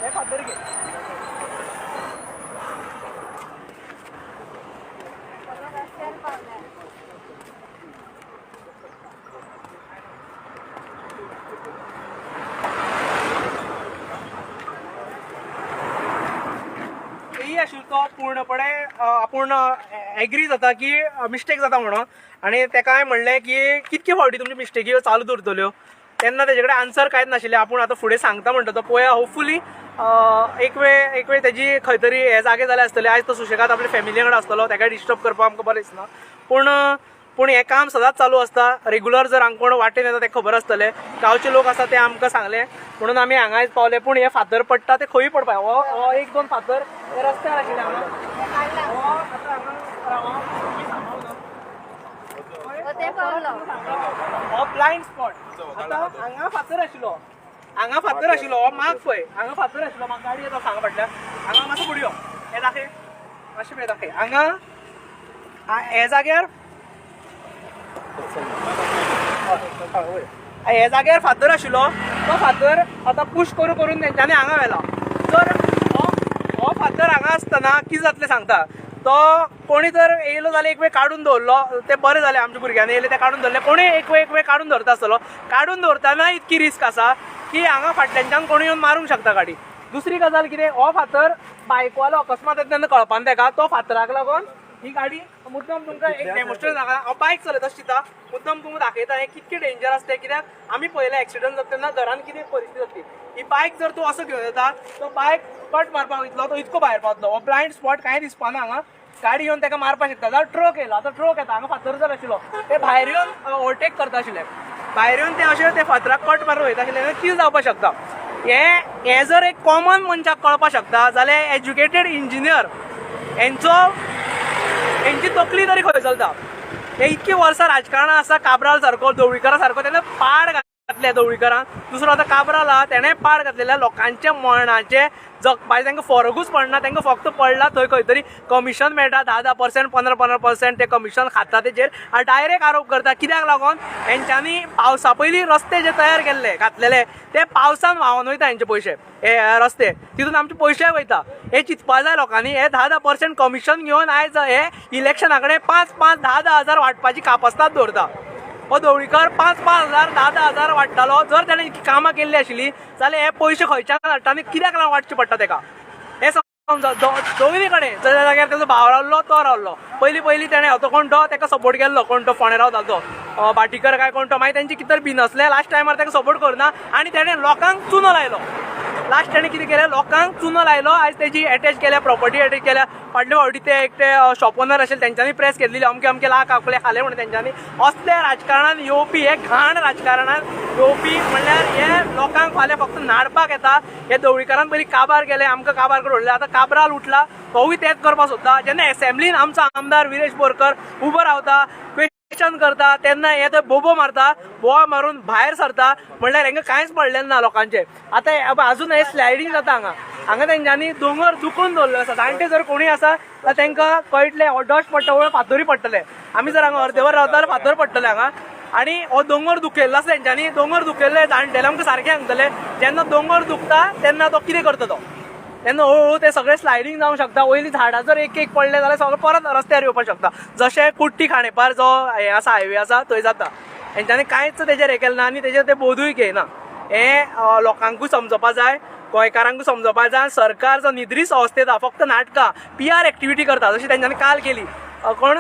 हे फातर घे. रस्त्यार पावल्या. एई आशिल्लो तो पूर्णपणे आपूण एग्री जाता की मिस्टेक जाता म्हणून आनी तेका हांवें म्हणलें की कितके फावटी तुमच्यो मिस्टेकी चालू दवरतल्यो? तेन्ना तेजे कडेन आन्सर कांयच नाशिल्लें. आपूण आतां फुडें सांगता म्हणटा तो. पळोवया, होपफुली एक वेळ तेजी खंय तरी हे जागे जाले आसतले. आयज तो सुशेगाद आपल्या फॅमिली वांगडा आसतलो, तेका डिस्टर्ब करपाक आमकां बरें दिसना. पूण हें काम सदांच चालू आसता रेगुलर. जर हांगा कोण वाटेन येता तेका खबर आसतलें. गांवचे लोक आसा ते आमकां सांगलें म्हणून आमी हांगा आयज पावले. पूण हे फातर पडटा ते खंयूय पडपा. हो हो एक दोन फातर हे रस्त्यार आशिल्ले हांगा. हो आतां हांगा रावा, तुमी सांबाळून. ते पावलो. हो ब्लायंड स्पॉट. आतां हांगा फातर आशिल्लो, हांगा फातर आशिल्लो. हो मार्क पळय, हांगा फातर आशिल्लो. म्हाका गाडी येता सांगा फाटल्यान. हांगा मातसो फुडें यो, हें दाखय मातशें, पळय, दाखय हांगा. हे जाग्यार, हे जाग्यार फातर आशिल्लो. तो फातर आतां पुश करून करून तेंच्यांनी हांगा व्हेला. जर हो हो फातर हांगा आसतना कितें जातलें सांगता. तो कोणी जर येयलो जाल्यार एक वेळ काडून दवरलो तें बरें जालें. आमच्या भुरग्यांनी येयले, ते काडून दवरले. कोणूय एक वेळ काडून दवरता आसतलो. काडून दवरतना इतकी रिस्क आसा की हांगा फाटल्यानच्यान कोणूय येवन मारूंक शकता गाडी. दुसरी गजाल कितें, हो फातर बायकवालो अकस्मात येता तेन्ना कळपाना तेका, तो फातराक लागून ही गाडी. मुद्दम तुमकां एक डेमॉन्स्ट्रेशन दाखयता. हांव बायक चलयता अशें चिंता. मुद्दम तुमकां दाखयता हें कितकें डेंजर आसता, कित्याक आमी पळयलें एक्सिडंट जाता तेन्ना घरान कितें परिस्थिती जातली. ही बायक जर तूं असो घेवन येता, तो बायक कट मारपाक वयतलो, तो इतको भायर पावतलो. हो ब्लायंड स्पॉट, कांय दिसपाना. हांगा गाडी येवन ताका मारपाक शकता. जाल्यार ट्रक येयलो, आतां ट्रक येता. हांगा फातर जर आशिल्लो, ते भायर येवन ओवरटेक करता आशिल्ले. भायर येवन ते अशे ते फातराक कट मारून वयता आशिल्ले, कितें जावपाक शकता. हें हें जर एक कॉमन मनशाक कळपाक शकता जाल्यार एज्युकेटेड इंजिनियर हेंचो हेंची तकली तरी खंय चलता? हे इतकी वर्सां राजकारणां आसा, काब्राल सारको, ढवळीकरा सारको, तेन्ना पाड घातला. घातले ढवळीकरान. दुसरो आतां काब्राल आहा, तेणें पाड घातलेलें. लोकांचे मरणाचे जगपाचें तांकां फरकूच पडना. तांकां फक्त पडला थंय खंय तरी कमिशन मेळटा, 10-10%, 15-15% ते कमिशन खाता तेजेर आनी डायरेक्ट आरोप करता. कित्याक लागून हेंच्यांनी पावसा पयलीं रस्ते जे तयार केल्ले घातलेले ते पावसान व्हांवन वयता हेंचे पयशे, हे रस्ते तितून आमचे पयशे वयता. हे चिंतपा जाय लोकांनी. हे 10-10% कमिशन घेवन आयज हे इलेक्शना कडेन 5-5, 10-10 हजार वांटपाची कापस्ताद दवरता. हो ढवळीकर 5-5 हजार, 10-10 हजार वांट्टालो. जर तेणें कामां केल्ली आशिल्ली जाल्यार हे पयशे खंयच्यान हाडटा आनी कित्याक लागून वांटचे पडटा तेका हें समजा. दोनूय कडेन ज्या जाग्यार तेजो भाव रावलो तो रावलो. पयलीं पयलीं तेणें तो कोण तो तेका सपोर्ट केल्लो, कोण तो फोंडें रावता तो भाटीकर काय कोण तो, मागीर तेंचे कितें तरी बिनसलें लास्ट टायमार तेका सपोर्ट करुना आनी तेणें लोकांक चुनो लायलो. लास्ट तेणें कितें केलें, लोकांक चुनो लायलो. आयज तेजी एटॅच केल्या, प्रॉपर्टी एटॅच केल्या. फाटले फावटी ते एकटे शॉप ओनर आशिल्ले तेंच्यांनी प्रेस घेतलेली, अमके अमके लाख आपले खाले म्हणून तेंच्यांनी. असले राजकारणान येवपी, हे घाण राजकारणान येवपी म्हणल्यार हे लोकांक फाल्यां फक्त नाडपाक येता. हे ढवळीकरान पयलीं काबार केले, आमकां काबार करून उडयले. आतां काब्राल उठला तोवूय तेंच करपाक सोदता. जेन्ना एसेंब्लीन आमचो आमदार विरेश बोरकर उबो रावता, क्वेश्चन करता, तेन्ना हे ते बोबो मारता, बोवा मारून भायर सरता. म्हणल्यार हेंकां कांयच पडलें ना लोकांचें. आतां अजून हे स्लायडींग जाता हांगा. हांगा तेंच्यांनी दोंगर दुखून दवरलो आसा. जाणटे जर कोणूय आसा जाल्यार तांकां कळटलें हो डस्ट पडटा वयर फातोरी पडटले. आमी जर हांगा अर्देवर रावता जाल्यार फातर पडटले हांगा. आनी हो दोंगर दुखयल्लो आसा तेंच्यांनी, दोंगर दुखयल्ले जाणटेले आमकां सारकें सांगतले. जेन्ना दोंगर दुखता तेन्ना तो कितें करता तो, तेन्ना हळू ते सगळें स्लायडींग जावंक शकता. वयलीं झाडां जर एक एक पडले जाल्यार सगळें परत रस्त्यार येवपाक शकता. जशें कुट्टी खाणेपार जो हें आसा हायवे आसा थंय जाता. हेंच्यांनी कांयच तेजेर हें केलें ना आनी तेजेर ते बोधूय घेयना. हें लोकांकूय समजपा जाय, गोंयकारांकूय समजपा जाय. सरकार जो निद्रीस अवस्थेंत आहा, फक्त नाटकां PR activity करता, जशी तेंच्यांनी काल केली. कोण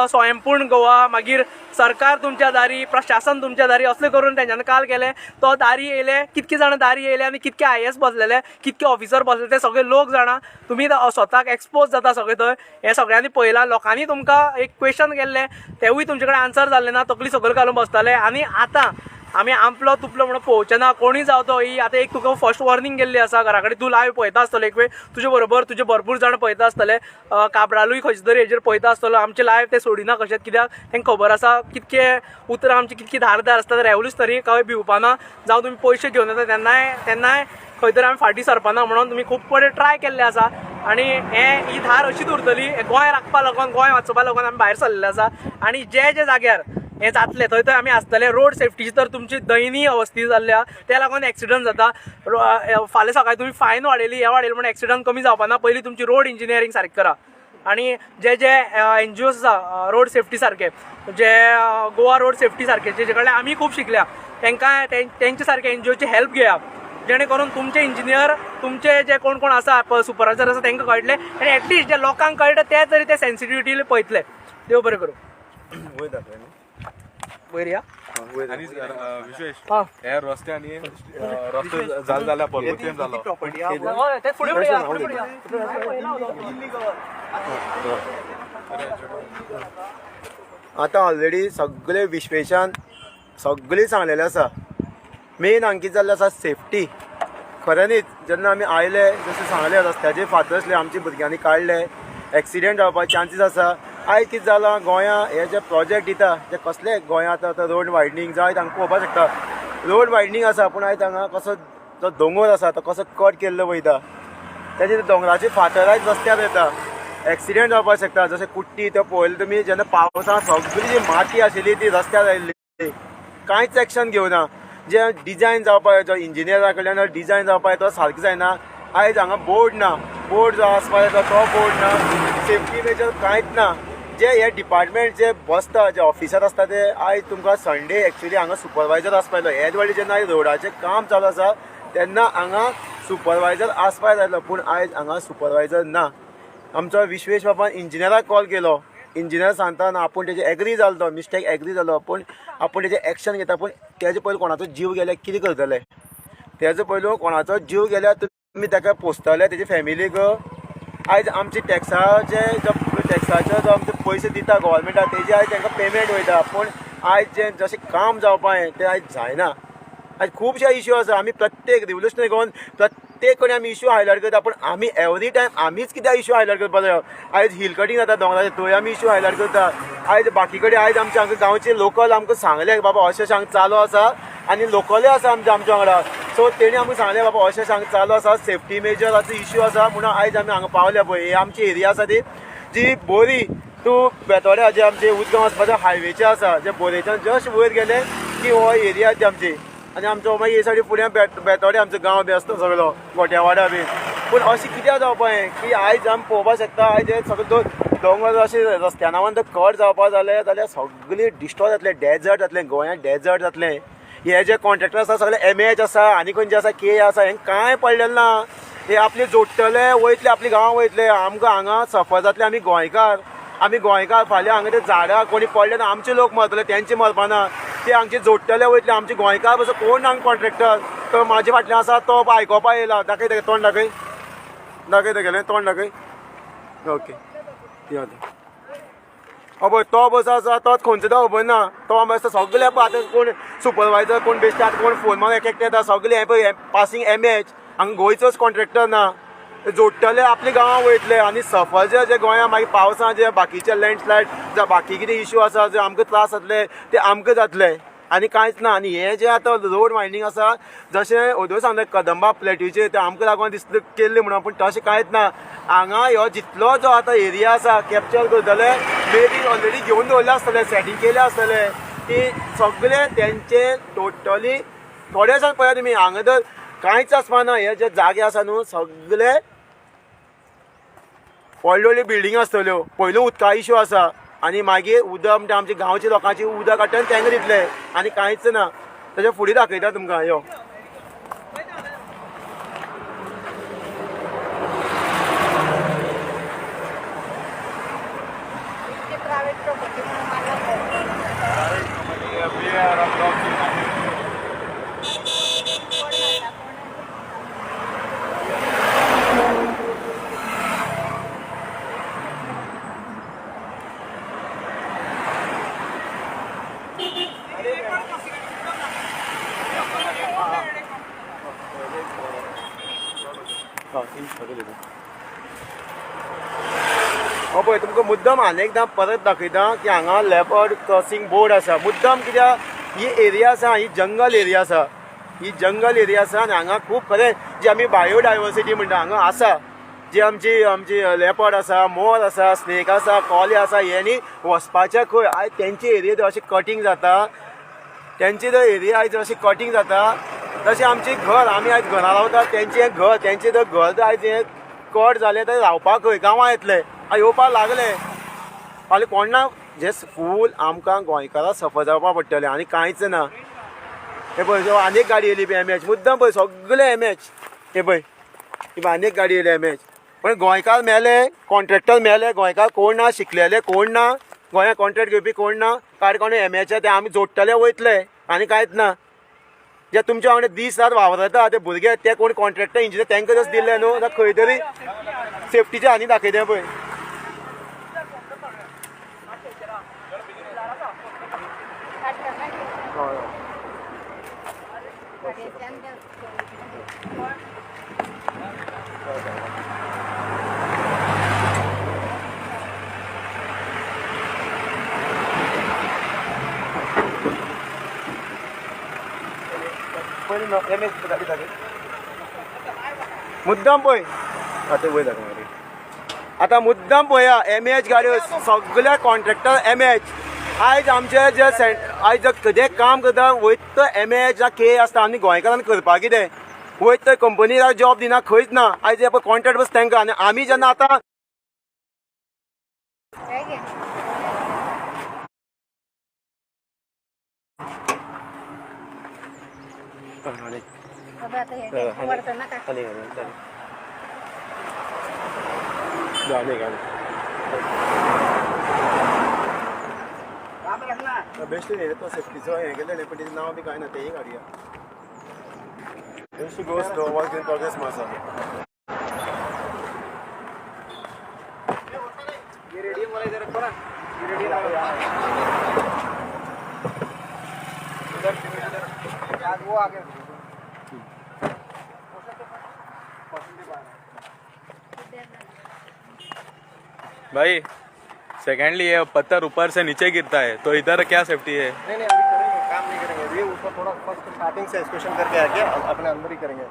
स्वयंपूर्ण गोवा, मागीर सरकार तुमच्या दारी, प्रशासन तुमच्या दारी, असलें करून तेंच्यांनी काल केलें. तो दारी येयले, कितके जाणां दारी येयले आनी कितके IAS बसलेले, कितके ऑफिसर बसलेले ते सगळे लोक जाणा. तुमी स्वताक एक्सपोज जाता सगळे थंय. हें सगळ्यांनी पळयलां. लोकांनी तुमकां एक क्वेश्चन केल्लें तेवूय तुमचे कडेन आन्सर जाल्लें ना, तकली सकयल घालून बसताले. आनी आतां आमी आमपलो तुपलो म्हणून पळोवचें ना, कोणूय जावं तो. ही आतां एक तुका फर्स्ट वॉर्निंग गेल्ली आसा. घरा कडेन तूं लायव पळयता आसतलो एक वेळ, तुजे बरोबर तुजे भरपूर जाण पळयता आसतले. काब्रालूय खंयचे तरी हेजेर पळयता आसतलो. आमचे लायव ते सोडिना कशेंच, कित्याक तांकां खबर आसा कितके उतरां आमची कितकी धारदार आसता. रेवल्युशनरी खंय भिवपाना, जावं तुमी पयशे घेवन येता तेन्नाय तेन्नाय खंय तरी आमी फाटीं सरपाना म्हणून तुमी खूब कडेन ट्राय केल्लें आसा. आनी हें ही धार अशीच उरतली. गोंय राखपा लागून, गोंय वाचोवपा लागून आमी भायर सरलेले आसा. आनी जे जे जाग्यार हें जातलें थंय थंय आमी आसतले. रोड सेफ्टीची तर तुमची दयनीय अवस्थी जाल्ल्या, त्या लागून एक्सिडंट जाता. फाल्यां सकाळी तुमी फायन वाडयली, हें वाडयलें म्हणून एक्सिडंट कमी जावपा ना. पयलीं तुमची रोड इंजिनियरींग सारकी करा. आनी जे जे NGOs आसा रोड सेफ्टी सारके, जे गोवा रोड सेफ्टी सारके, जेचे कडल्यान आमी खूब शिकल्या, तांकां तेंचे सारके NGOची हेल्प घेया, जेणे करून तुमचे इंजिनियर, तुमचे जे कोण कोण आसा सुपरवायजर आसा तांकां कळटलें आनी एटलिस्ट जे लोकांक कळटा ते तरी ते सेन्सिटिविटी पळयतले. देव बरें करूं. वयर या. आनी विशेश हे रस्त्यांनी रस्तो जाल जाल्यार भरपूर तेंप जालो. ते फुडें फुडें. आतां ऑलरेडी सगळे विश्वेशान सगळें सांगलेलें आसा. मेन हांगा कितें जाल्लें आसा सेफ्टी. खऱ्यांनीच जेन्ना आमी आयले जशें सांगलें रस्त्याचे फातर आसले, आमच्या भुरग्यांनी काडले, एक्सिडेंट जावपाचे चान्सीस आसा. आयज कितें जालां गोंया हे जे प्रोजेक्ट दिता जे कसले गोंयांत आतां रोड वायडनींग जाय तांकां पळोवपाक शकता. रोड वायडनींग आसा पूण आयज हांगा कसो जो दोंगर आसा तो कसो कट केल्लो वयता, तेजे दोंगराचे फातर आयज रस्त्यार येता, एक्सिडेंट जावपाक शकता. जशें कुट्टी ते पळयलें तुमी, जेन्ना पावसान सगळी जी माती आशिल्ली ती रस्त्यार आयिल्ली, कांयच एक्शन घेवना. जे डिजायन जावपाक जो इंजिनियरा कडल्यान डिजायन जावपाक तो सारकें जायना. आयज हांगा बोर्ड ना, बोर्ड जो आसपाक जाय तो बोर्ड ना, सेफ्टी मेजर कांयच ना. जे हे डिपार्टमेंट जे बसता, जे ऑफिसर आसता ते आयज तुमकां संडे एक्चुली हांगा सुपरवायजर आसपाक जाय. हेच वेळी जेन्ना आयज रोडाचें काम चालू आसा तेन्ना हांगा सुपरवायजर आसपाक जाय, पूण आयज हांगा सुपरवायजर ना. आमचो विश्वेश बाबान इंजिनियराक कॉल केलो, इंजिनियर सांगता ना आपूण तेजे एग्री जालो, तो मिस्टेक एग्री जालो, पूण आपूण तेजे एक्शन घेता. पूण तेजे पयलीं कोणाचो जीव गेल्यार कितें करतले? तेजो पयलू कोणाचो जीव गेल्यार तुमी ताका पोसतले, तेजे फॅमिलीक. आयज आमचे टॅक्साचे जो टॅक्साचे जो आमचे पयशे दिता गव्हर्मेंटाक तेजे आयज तांकां पेमेंट वयता, पूण आयज जें जशें काम जावपाचें तें आयज जायना. आयज खुबशे इश्यू आसा. आमी प्रत्येक रिवोल्युशनरी गोवन प्रत्येक कडेन आमी इश्यू हायलायट करता, पूण आमी एवरी टायम आमीच कित्याक इश्यू हायलायट करपाक जाय? आयज हिल कटींग जाता दोंगराचेर थंय आमी इश्यू हायलायट करता. आयज बाकी कडेन आयज आमचे हांगा गांवचे लोकल आमकां सांगले बाबा अशें अशें हांगा चालू आसा, आनी लोकलय आसा आमच्या आमच्या वांगडा. सो तेणी आमकां सांगलें बाबा अशें सांग चालू आसा, सेफ्टी मेजराचो इश्यू आसा म्हणून आयज आमी हांगा पावल्या. पळय ही आमची एरिया आसा ती जी बोरी टू बेतोड्या जे आमचे उदगांव वचपाच्या हायवेचे आसा, जे बोरेच्यान जस्ट वयर गेले की हो एरिया ती आमची. आनी आमचो मागीर हे सायडी फुडें बेतोड्या आमचो गांव बी आसता सगळो गोट्यावाडा बी. पूण अशें कित्याक जावपा हें की आयज आमी पळोवपाक शकता आयज हे सगळे दोंगर अशें रस्त्या नांवान जर कट जावपा जाले जाल्यार सगळी डिस्ट्रॉय जातले, डेजर्ट जातलें, गोंयांत डेजर्ट जातलें. हे जे कॉन्ट्रॅक्टर आसा सगळे एम एच आसा आनी खंयचे आसा के आसा, हेंकां कांय पडलेलें ना. हे आपले जोडटले वयतले, आपल्या गांवां वयतले. आमकां हांगा सफर जातले आमी गोंयकार, आमी गोंयकार फाल्यां हांगा ते झाडां कोणी पडले ना आमचे लोक मरतले, तेंचे मरपाना. ते हांगचे जोडटले वयतले आमचे गोंयकार बसो कोण हांगा कॉन्ट्रॅक्टर. तो म्हाजे फाटल्यान आसा तो आयकोपा येयला. दाखय तेगे तोंड दाखय, दाखय तेगेलें तोंड दाखय. ओके यो पळय तो बस आसा तोच खंयचो तो खबर ना. तो आसा सगळे पळय आतां कोण सुपरवायजर कोण बेश्टे आतां कोण फोन मारून एक एकटे येता सगळे. हें पळय पासींग एम एच हांगा गोंयचोच कॉन्ट्रॅक्टर ना. जोडटले आपल्या गांवां वयतले आनी सफर जे गोंया मागीर पावसा जे बाकीचे लँडस्लायड जावं बाकी कितें इश्यू आसा जे आमकां त्रास जातले ते आमकां जातले आनी कांयच ना. आनी हें जें आतां रोड वायंडींग आसा जशें ओदोय सांगलें कदंबा प्लेटीचेर ते आमकां लागून दिसता केल्लें म्हणून, पूण तशें कांयच ना. हांगा ह्यो जितलो जो आतां एरिया आसा कॅप्चर करतले मे बी ऑलरेडी घेवन दवरले आसतले, सेटींग केले आसतले की सगळे तेंचे टोटली. थोडे दिसान पळया तुमी हांगा तर कांयच आसपाना. हे जे जागे आसा न्हू सगळे व्हडल्यो व्हडल्यो बिल्डींग आसतल्यो. पयलू उदका इश्यू आसा आनी मागीर उदक म्हणटा आमच्या गांवच्या लोकांची उदक काडटा आनी तांकां दितले आनी कांयच ना. तेच्या फुडें दाखयता तुमकां यो. प्रायव्हेट प्रॉपर्टी म्हणून मारला. कोण मारला, कोण? हो पळय तुमकां मुद्दम आनी एकदां परत दाखयता की हांगा लेपर्ड क्रॉसिंग बोर्ड आसा. मुद्दम कित्याक ही एरिया आसा ही जंगल एरिया आसा, ही जंगल एरिया आसा आनी हांगा खूब खरें जी आमी बायोडायवर्सिटी म्हणटा हांगा आसा. जी आमची आमची लेपर्ड आसा, मोर आसा, स्नेक आसा, कोले आसा, हेणी वचपाचें खंय. आयज तेंची एरिया अशी कटींग जाता, तेंची जर एरिया आयज अशी कटींग जाता तशें आमचें घर आमी आयज घरा रावता तेंचें घर तेंचें जर घर जर आयज हें कट जालें तर रावपाक खंय गांवां येतले येवपाक लागले. फाल्यां कोण ना जे फूल आमकां गोंयकारां सफर जावपाक पडटलें आनी कांयच ना. हे पळय आनी एक गाडी येयली पळय एम एच मुद्दम पळय सगळे एम एच. हे पळय ही आनी एक गाडी येयली एम एच. पण गोंयकार मेले, कॉन्ट्रॅक्टर मेले, गोंयकार कोण ना, शिकलेले कोण ना, गोंयांत कॉन्ट्रॅक्ट घेवपी कोण ना, काडकोण एम एच ते आमी जोडटले वयतले आनी कांयच ना. जे तुमच्या वांगडा दीस रात वावरता ते भुरगे ते कोण कॉन्ट्रॅक्टर इंजिनियर तांकां जर दिल्ले न्हू जाल्यार खंय तरी सेफ्टीचे आनी दाखयता पळय. मुद्दम पळय आतां वयर दाखय आतां मुद्दम पळया एम एच गाडयो सगळे कॉन्ट्रॅक्टर एम एच. आयज आमचे जे आयज जे काम करता वयत एम एच के आसता आनी गोंयकारान करपाक कितें वयत कंपनी जॉब दिना खंयच ना. आयज हे पळय कॉन्ट्रॅक्ट बस तांकां आनी आमी जेन्ना आतां बेश्टे न्ही तो सेफ्टीचो हें केलें न्ही, पण तेजें नांव बी कांय ना, तेंय काडया. Go slow, work in progress आसा. ये रेडियम वाला इधर रखो ना, ये रेडियम वाला उधर उधर वो आगे भाई सेकेंडली ये पत्थर ऊपर से नीचे गिरता है तो इधर क्या सेफ्टी है? नहीं नहीं अभी करेंगे। काम नहीं करेंगे ये, उसको थोड़ा फर्स्ट स्टार्टिंग से एक्सक्यूशन करके आके अपने अंदर ही करेंगे।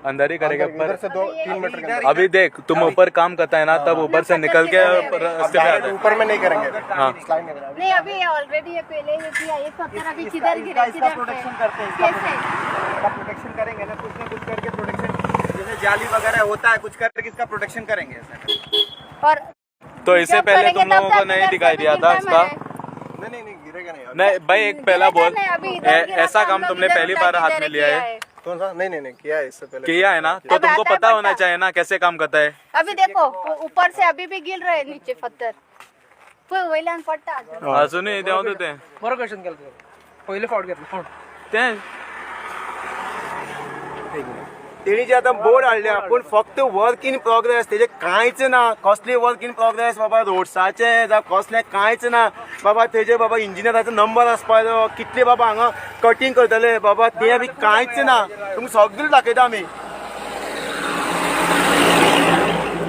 अंदर ही करेंगे इधर पर से 2-3 मीटर के अंदर। अभी देख तुम ऊपर काम करता है ना, तब ऊपर से निकल के रास्ते पे आता है। ऊपर में नहीं करेंगे। हाँ। स्लाइड नहीं करेंगे। नहीं, अभी ऑलरेडी ये पहले ये किया, ये पत्थर अभी किधर गिरा, इसका किधर प्रोटेक्शन करते हैं, कैसे इसका प्रोटेक्शन करेंगे ना, कुछ ना कुछ करके प्रोटेक्शन, जैसे जाली वगैरह होता है, कुछ करके इसका प्रोटेक्शन करेंगे ऐसा। और तो इससे जब पहले करेंगे तुम तब लोगों को तक नहीं इधर दिखाई से दिया भी था गिरता इसका? है। नहीं नहीं नहीं, गिरेगा नहीं। नहीं भाई, एक पहला गिरा बोल, था ना, अभी इधर गिरा ऐसा था, काम हम लोग तुमने इधर पहली उठा बार के हाथ इधर में लिया किया है? कौन सा? नहीं नहीं नहीं, किया है इससे पहले। किया है ना, तो अब तुमको आता है पता होना पता। चाहिए ना कैसे काम करता है। अभी देखो ऊपर से अभी भी गिर रहे नीचे पत्थर, पळय वयल्यान पडटा अजून। अजूनही देंवता ते बरो क्वेश्चन केला तुवें, पयले फावट घेतलो फोन। ते तेणी जे आतां बोर्ड हाडल्या पूण फक्त वर्क इन प्रोग्रेस, तेजे कांयच ना, कसले वर्क इन प्रोग्रेस बाबा, रोड्साचे जावं कसलें कांयच ना बाबा। तेजे बाबा इंजिनियराचो नंबर आसपा जायो, कितले बाबा हांगा कटींग करतले बाबा, तें बी कांयच ना। तुमकां सगळें दाखयता आमी।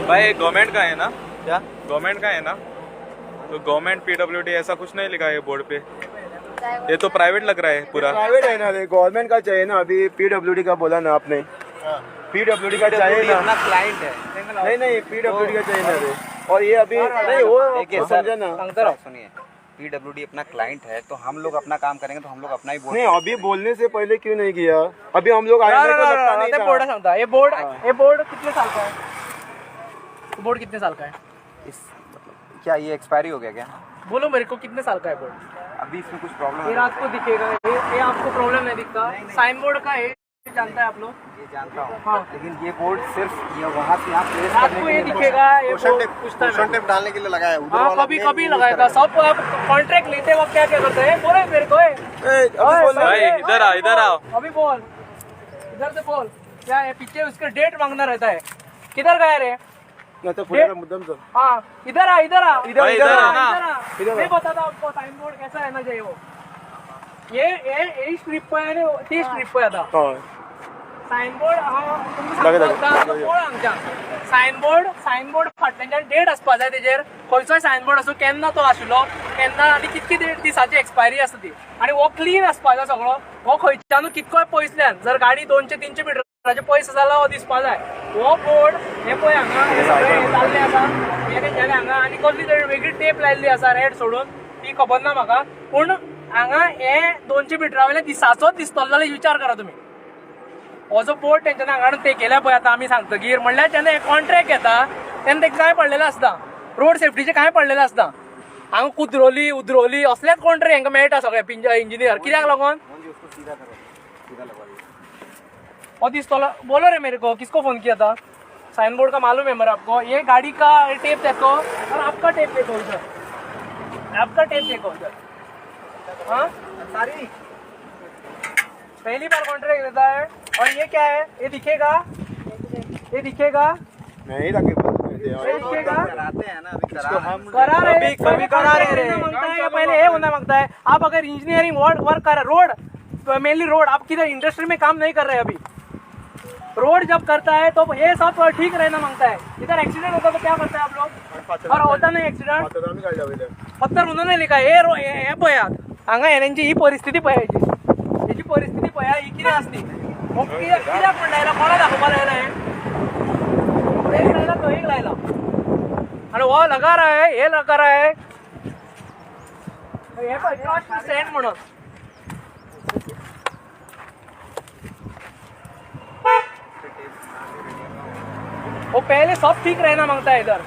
भाई गवर्नमेंट का है ना? क्या गवर्नमेंट का है ना? तो गवर्नमेंट पीडब्ल्यूडी ऐसा कुछ नहीं लिखा है बोर्ड पे, ये तो प्राइवेट लग रहा है पूरा। प्राइवेट है ना, गवर्नमेंट का चाहिए ना। अभी पीडब्ल्यूडी का बोला ना आपने, पीडब्ल्यूडी का चाहिए ना। अपना क्लाइंट है। नहीं नहीं, पीडब्ल्यूडी का चाहिए ना रे। और ये अभी नहीं वो देखिए सर, समझा ना। सांगता राव। सुनिए, पीडब्ल्यूडी अपना क्लाइंट है, तो हम लोग अपना काम करेंगे, तो हम लोग अपना ही बोर्ड नहीं, अभी बोलने से पहले क्यों नहीं किया? अभी हम लोग आए ना, मेरे को ना, लगता ना, नहीं ते था। बोर्डा सांगता, हे बोर्ड, हे बोर्ड कितने साल का है? बोर्ड कितने साल का है? इस मतलब क्या ये एक्सपायरी हो गया क्या? बोलो मेरे को कितने साल का है बोर्ड? अभी इसमें कुछ प्रॉब्लम ये है? रात को दिखेगा, ये आपको प्रॉब्लम नहीं दिखता। साइन बोर्ड का है, जानता है आप लोग? ये जानता हूँ। हाँ। लेकिन ये बोर्ड सिर्फ ये वहाँ से यहाँ प्लेस रात करने को के ये लिए दिखेगा, ये क्वेश्चन बोर्ड टेप, पूछता है क्वेश्चन मेरे को। टेप डालने के लिए लगाया है, उधर हाँ, वाला कभी main कभी use लगाया था। करेगा। सब आप कॉन्ट्रैक्ट लेते वक्त क्या क्या करते हैं, बोले मेरे को, ए, ए, अभी ओए, बोल ना। भाई, इधर आओ, इधर आओ। अभी बोल, इधर से बोल, क्या है पीछे उसका डेट मांगना रहता है, किधर गया रे? नाही तर पुढे मुद्दाम चल। हाँ, इधर आ, इधर आ, इधर भाई, इधर इधर आ। आ ना। इधर आ। इधर आ। मैं बताता हूँ आपको साइन बोर्ड कैसा रहना चाहिए। वो ये ये ये स्ट्रिप पळय आनी ती स्ट्रिप पळय आतां। हय। सायन बोर्ड हांव तुमकां दाखय, सांगता दाखय। पळय हांगच्यान सायन बोर्ड, सायन बोर्ड फाटल्यानच्यान डेट आसपा जाय तेजेर, खंयचोय सायन बोर्ड आसूं, केन्ना तो आशिल्लो, केन्ना आनी कितकी डेट दिसाची एक्सपायरी आसता ती, आनी हो क्लीन आसपा जाय सगळो। हो खंयच्यानूय कितकोय पयसल्यान जर गाडी 200-300 मिटराचे पयस आसा जाल्यार हो दिसपा जाय। हो बोर्ड हे पळय हांगा हे सगळें हें जाल्लें आसा, हें तेंच्यांनी हांगा आनी कसली तरी वेगळी टेप लायल्ली आसा रेड सोडून, ती खबर ना म्हाका, पूण हांगा हे 200 मिटरा वयल्यान दिसाचोच दिसतलो जाल्यार विचार करा तुमी। हो जो बोर्ड तेंच्यांनी हांगा हाडून तेंकयल्या पळय आतां आमी सांगतगीर, म्हणल्यार जेन्ना हे कॉन्ट्रॅक्ट घेता तेन्ना तेका कांय पडलेलें आसना, रोड सेफ्टीचें कांय पडलेलें आसना। हांगा कुद्रोली उद्रोली असलेच कॉन्ट्रॅक्ट हांकां मेळटा सगळे पिंज इंजिनियर, कित्याक लागून उसको सीधा करो, सीधा लगवा दीजिए। हो दिसतलो। बोलो रे मेरे को, किसको फोन किया था? साइन बोर्ड का मालूम है मेरे आपको, ये गाड़ी का टेप देखो और आपका टेप देखो इधर, आपका टेप देखो इधर। हाँ, सारी पहली बार कॉन्ट्रैक्ट लेता है। और ये क्या है, ये दिखेगा, ये दिखेगा, नाही दाखय। ये दिखेगा। कराते हैं ना अभी, करा रहे हैं। करा रहे कभी- कभी करा रहे लेना मांगता है या पहले ये होना मांगता है। आप अगर इंजीनियरिंग वर्क वर्क कर रोड, मेनली रोड, आप किधर इंडस्ट्री में काम नहीं कर रहे अभी। रोड जब करता है तो ये सब ठीक रहना मांगता है। इधर एक्सीडेंट होता तो क्या करता है आप लोग? और होता नहीं एक्सीडेंट, फातर आमी काडल्या वयल्यान। पत्तर उन्होंने लिखा हे रो हे पळयात हांगा हेंची ही परिस्थिती पळयाची, हेची परिस्थिती पळया ही कितें आसली, हो कित्याक कित्याक म्हण लायला, कोणा दाखोवपा लायला हें? एक लायला तो एक लायला आनी हो लगा रहा है, हे लगा रहा है, हे पळय ट्रस्ट सँड म्हणून। वो पहले सब ठीक रहना मागता है इधर,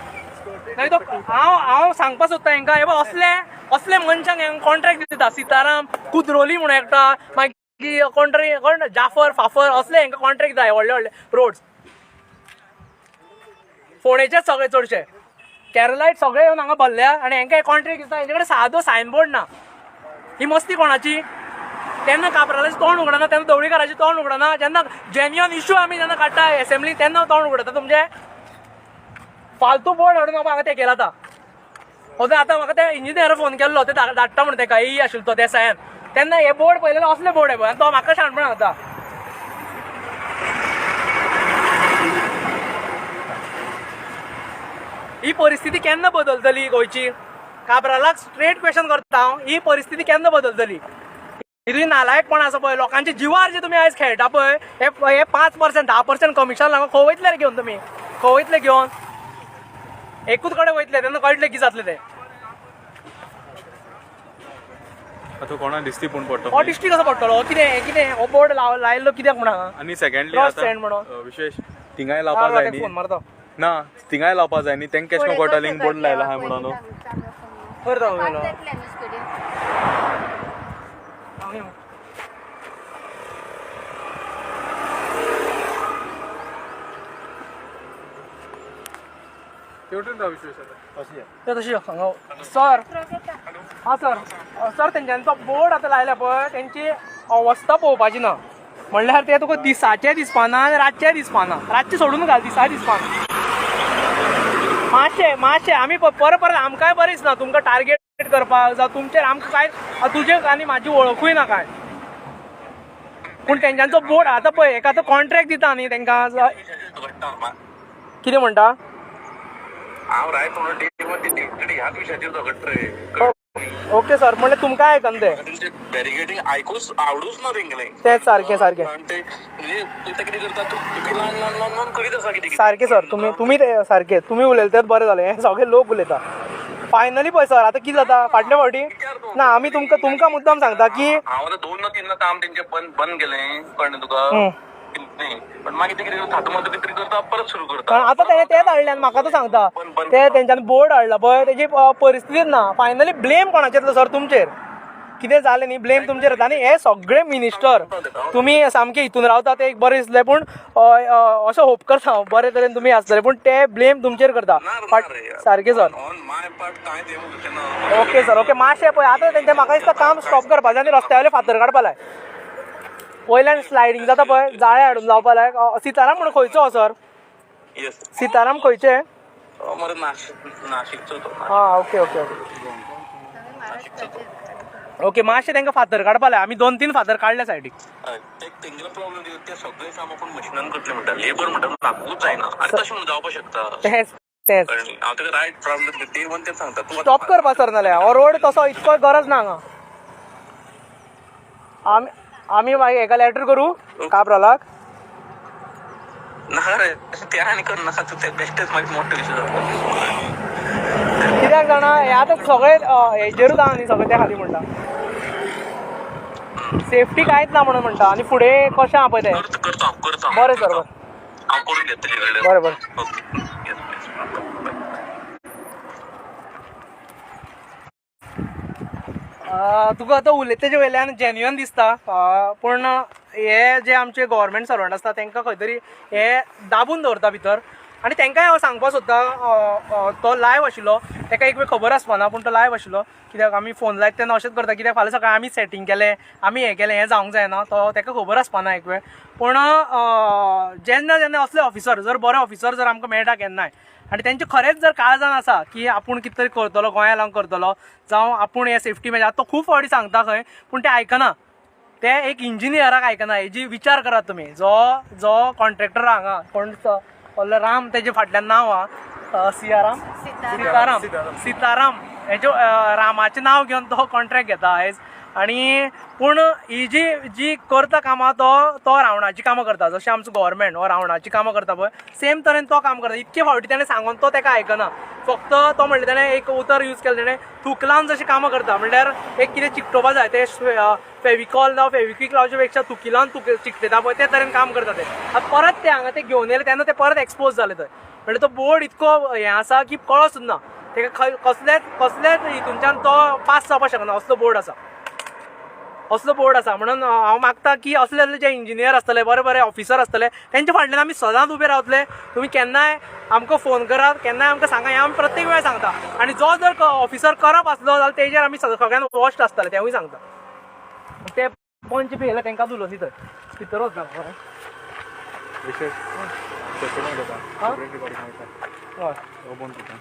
नाही तो हांव हांव सांगपा सोदता हेंकां, हे पळय असले असले मनशांक हेंकां कॉन्ट्रॅक्ट दिता, सीताराम कुद्रोली म्हणून एकटा, मागीर कोण तरी कोण जाफर फाफर असले हेंकां कॉन्ट्रॅक्ट दिता, व्हडले व्हडले रोड्स फोंडेचेच सगळे चडशे केरलायट सगळे येवन हांगा भरल्या आनी हेंकां कॉन्ट्रॅक्ट दिता। हेंचे कडेन सादो सायन बोर्ड ना। ही मस्ती कोणाची? तेन्ना कापरालाचें तोंड उगडना, तेन्ना दवळीकाराचें तोंड उगडना, जेन्ना जेन्युअन इशू आमी जेन्ना काडटा एसेंब्ली तेन्ना तोंड उगडता तुमचें। फालतू बोर्ड हाडून म्हाका हांगा तेकेला आतां। हो आतां म्हाका त्या इंजिनियरा फोन केल्लो, ते धाडटा म्हणून तेका, ई आशिल्लो तो देसायान, तेन्ना हे बोर्ड पळयलेले असले बोर्ड हे पळय, आनी तो म्हाका शाणपण सांगता। ही परिस्थिती केन्ना बदलतली गोंयची? काब्रालाक स्ट्रेट क्वेश्चन करता हांव, ही परिस्थिती केन्ना बदलतली? ही तुजी नालायकपण आसा पळय, लोकांच्या जिवार जे तुमी आयज खेळटा पळय, हे हे 5% 10% कमिशन लागून खंय वयतले रे घेवन तुमी? खंय वयतले घेवन? एकूच कडेन वयतले तेन्ना कळटलें कितें जातलें तें. आतां कोणा दिसती पूण हो पडटलो. डिस्ट्रिक्ट कसो पडटलो? कितें कितें हो बोर्ड लायल्लो कित्याक म्हूण हांगा? आनी सेकंडली क्रॉस आतां सँड म्हणून. विशेश थिंगाय लावपा जाय फोन न्ही. मारता. ना, थिंगाय लावपा जाय न्ही, तेंका केश करून कळटलें बोर्ड लायला आहा म्हणून. करता. ते तशी हांगा सर. हा सर, सर तेंच्यांनी तो बोर्ड आतां लायला पळय, तेंची अवस्था पळोवपाची ना. म्हणल्यार ते तुका दिसाचे दिसपाना आनी रातचे दिसपाना. रातचे सोडून घाल, दिसा दिसपाना. मातशें मातशें आमी परत परत आमकांय बरें दिसना तुमकां टार्गेट करपाक जावं तुमचेर आमकां कांय, तुजे आनी म्हाजी वळखूय ना कांय. पूण तेंच्यांचो बोर्ड आतां पळय, एका आतां कॉन्ट्रॅक्ट दिता न्ही तेंकां. कितें म्हणटा? हांव रायत म्हणून डे वन ते ह्याच विशयाचेर झगडटा रे. ओके सर, म्हणल्यार तुमकां आयकना तें. तेंचे बॅरिगेटींग आयकूच आवडूच ना तेंगेलें. तेंच सारकें सारकें. आनी ते म्हणजे ते कितें करता, तूं तुका लावन लावन लावन लावन करीत आसा कितें कितें. सारकें सर, तुमी तुमी ते सारकें तुमी उलयले तेंच बरें जालें. हें सगळे लोक उलयता. फायनली पळय सर, आतां कितें जाता फाटल्या फावटी ना, आमी तुमकां तुमकां मुद्दाम सांगता की हांव आतां 2 ना 3 ना काम तेंचें बंद बंद केलें, कळ्ळें तुका? पण मागीर ते कितें थातो मातो कितें तरी करता, परत सुरू करता. कारण आतां तेणें तेंच हाडलें आनी म्हाका तो सांगता ते तेंच्यांनी बोर्ड हाडला पळय, तेजी परिस्थितीच ना. फायनली ब्लेम कोणाचेर येतलो सर? तुमचेर. कितें जालें न्ही, ब्लेम तुमचेर येता. आनी हे सगळे मिनिस्टर तुमी सामके हितून रावता ते एक बरें दिसलें, पूण असो होप करता हांव बरे तरेन तुमी आसतले, पूण ते ब्लेम तुमचेर करता. सारकें सर. ऑन my part कांय तें ना. Okay sir, okay. मातशें पळय आतां तेंचें म्हाका दिसता काम स्टॉप करपाचें आनी रस्त्या वयले फातर काडपा लाय. वयल्यान स्लायडींग जाता पळय, जाळे हाडून लावपा लाय. सीताराम म्हणून खंयचो सर? येस. सीताराम खंयचे? मरे नाशिकचो तो. हां, ओके ओके ओके ओके. मातशें तांकां फातर काडपा लाय. आमी 2-3 फातर काडले सायडीक. ते तेंगेलो प्रॉब्लेम, ते सगळे काम आपूण मशिनान करतले म्हणटा, लेबर म्हणटा नाकूच जायना. आनी तशें म्हणून जावपाक शकता? तेंच तेंच. हांव ताका रायट प्रॉब्लेम डे वन तें सांगता तूं. स्टॉप करपा सर, नाल्यार हो रोड तसो इतको गरज ना हांगा. आमी आमी मागीर हेका लॅटर करूं काब्रालाक. ना रे, तें आनी करनाका तूं, तें बेश्टेच मागीर मोठो विशय जाता. कित्याक जाणा, हें आतां सगळें हेजेरूच आहा न्ही सगळें, त्या खातीर म्हणटा सेफ्टी कांयच ना म्हणून म्हणटा. आनी फुडें कशें आहा पळय तें. करता करता. बरें सर, बरें. हांव करून घेतलें तेजे कडल्यान. बरें बरें. ओके, येस येस. तुका आतां उलयता तेजे वयल्यान जेन्युअन दिसता, पूण हे जे आमचे गव्हर्मेंट सर्वंट आसता तांकां खंय तरी हे दाबून दवरता भितर. आनी तांकांय हांव सांगपाक सोदता, तो लायव आशिल्लो, ताका एक वेळ खबर आसपाना, पूण तो लायव आशिल्लो. कित्याक आमी फोन लायत तेन्ना अशेंच करता, कित्याक फाल्यां सकाळीं आमी सेटींग केलें, आमी हें केलें, हें जावंक जायना, तो ताका खबर आसपाना एक वेळ. पूण जेन्ना जेन्ना असले ऑफिसर जर बरे ऑफिसर जर आमकां मेळटा केन्नाय, आनी तेंचे खरेंच जर काळजान आसा की आपूण कितें तरी करतलो, गोंया लागून करतलो, जावं आपूण हे सेफ्टी मेजर, तो खूब फावटी सांगता खंय, पूण ते आयकना. ते एक इंजिनियराक आयकना. हेजी विचार करात तुमी, जो जो कॉन्ट्रॅक्टर हांगा कोण राम, तेजे फाटल्यान नांव आहा सियाराम, सीताराम, सीताराम, हेज्यो रामाचें नांव घेवन तो कॉन्ट्रॅक्ट घेता आयज. आनी पूण ही जी जी करता कामां, तो तो रावणाची कामां करता. जशें आमचो गव्हर्मेंट हो रावणाची कामां करता पळय, सेम तरेन तो काम करता. इतके फावटी तेणें सांगून तो तेका आयकना. फक्त तो म्हणलें तेणें एक उतर यूज केलें, तेणें थूक लावन जशें कामां करता, म्हणल्यार एक कितें चिकटोवपा जाय तें फेविकॉल जावं फेविक्वीक लावचे पेक्षा थुकी लावन चिकटयता पळय, ते तरेन काम करता ते. आतां परत ते हांगा ते घेवन येयले तेन्ना ते परत एक्सपोज जाले थंय. म्हणल्यार तो बोर्ड इतको हें आसा की कळो सुद्दां ना तेका, कसलेच कसलेच हितूनच्यान तो पास जावपाक शकना, असलो बोर्ड आसा, असलो बोर्ड आसा. म्हणून हांव मागता की असले असले जे इंजिनियर आसतले, बरे बरे ऑफिसर आसतले, तेंच्या फाटल्यान आमी सदांच उबे रावतले. तुमी केन्नाय आमकां फोन करात, केन्नाय आमकां सांगा, हें आमी प्रत्येक वेळार सांगता. आनी जो जर ऑफिसर करप आसलो जाल्यार तेजेर आमी सगळ्यान वॉस्ट आसतले, तेंवूय सांगता. ते पंच बी येयले तेंकां उलोवनी थंय भितर वचना. हय.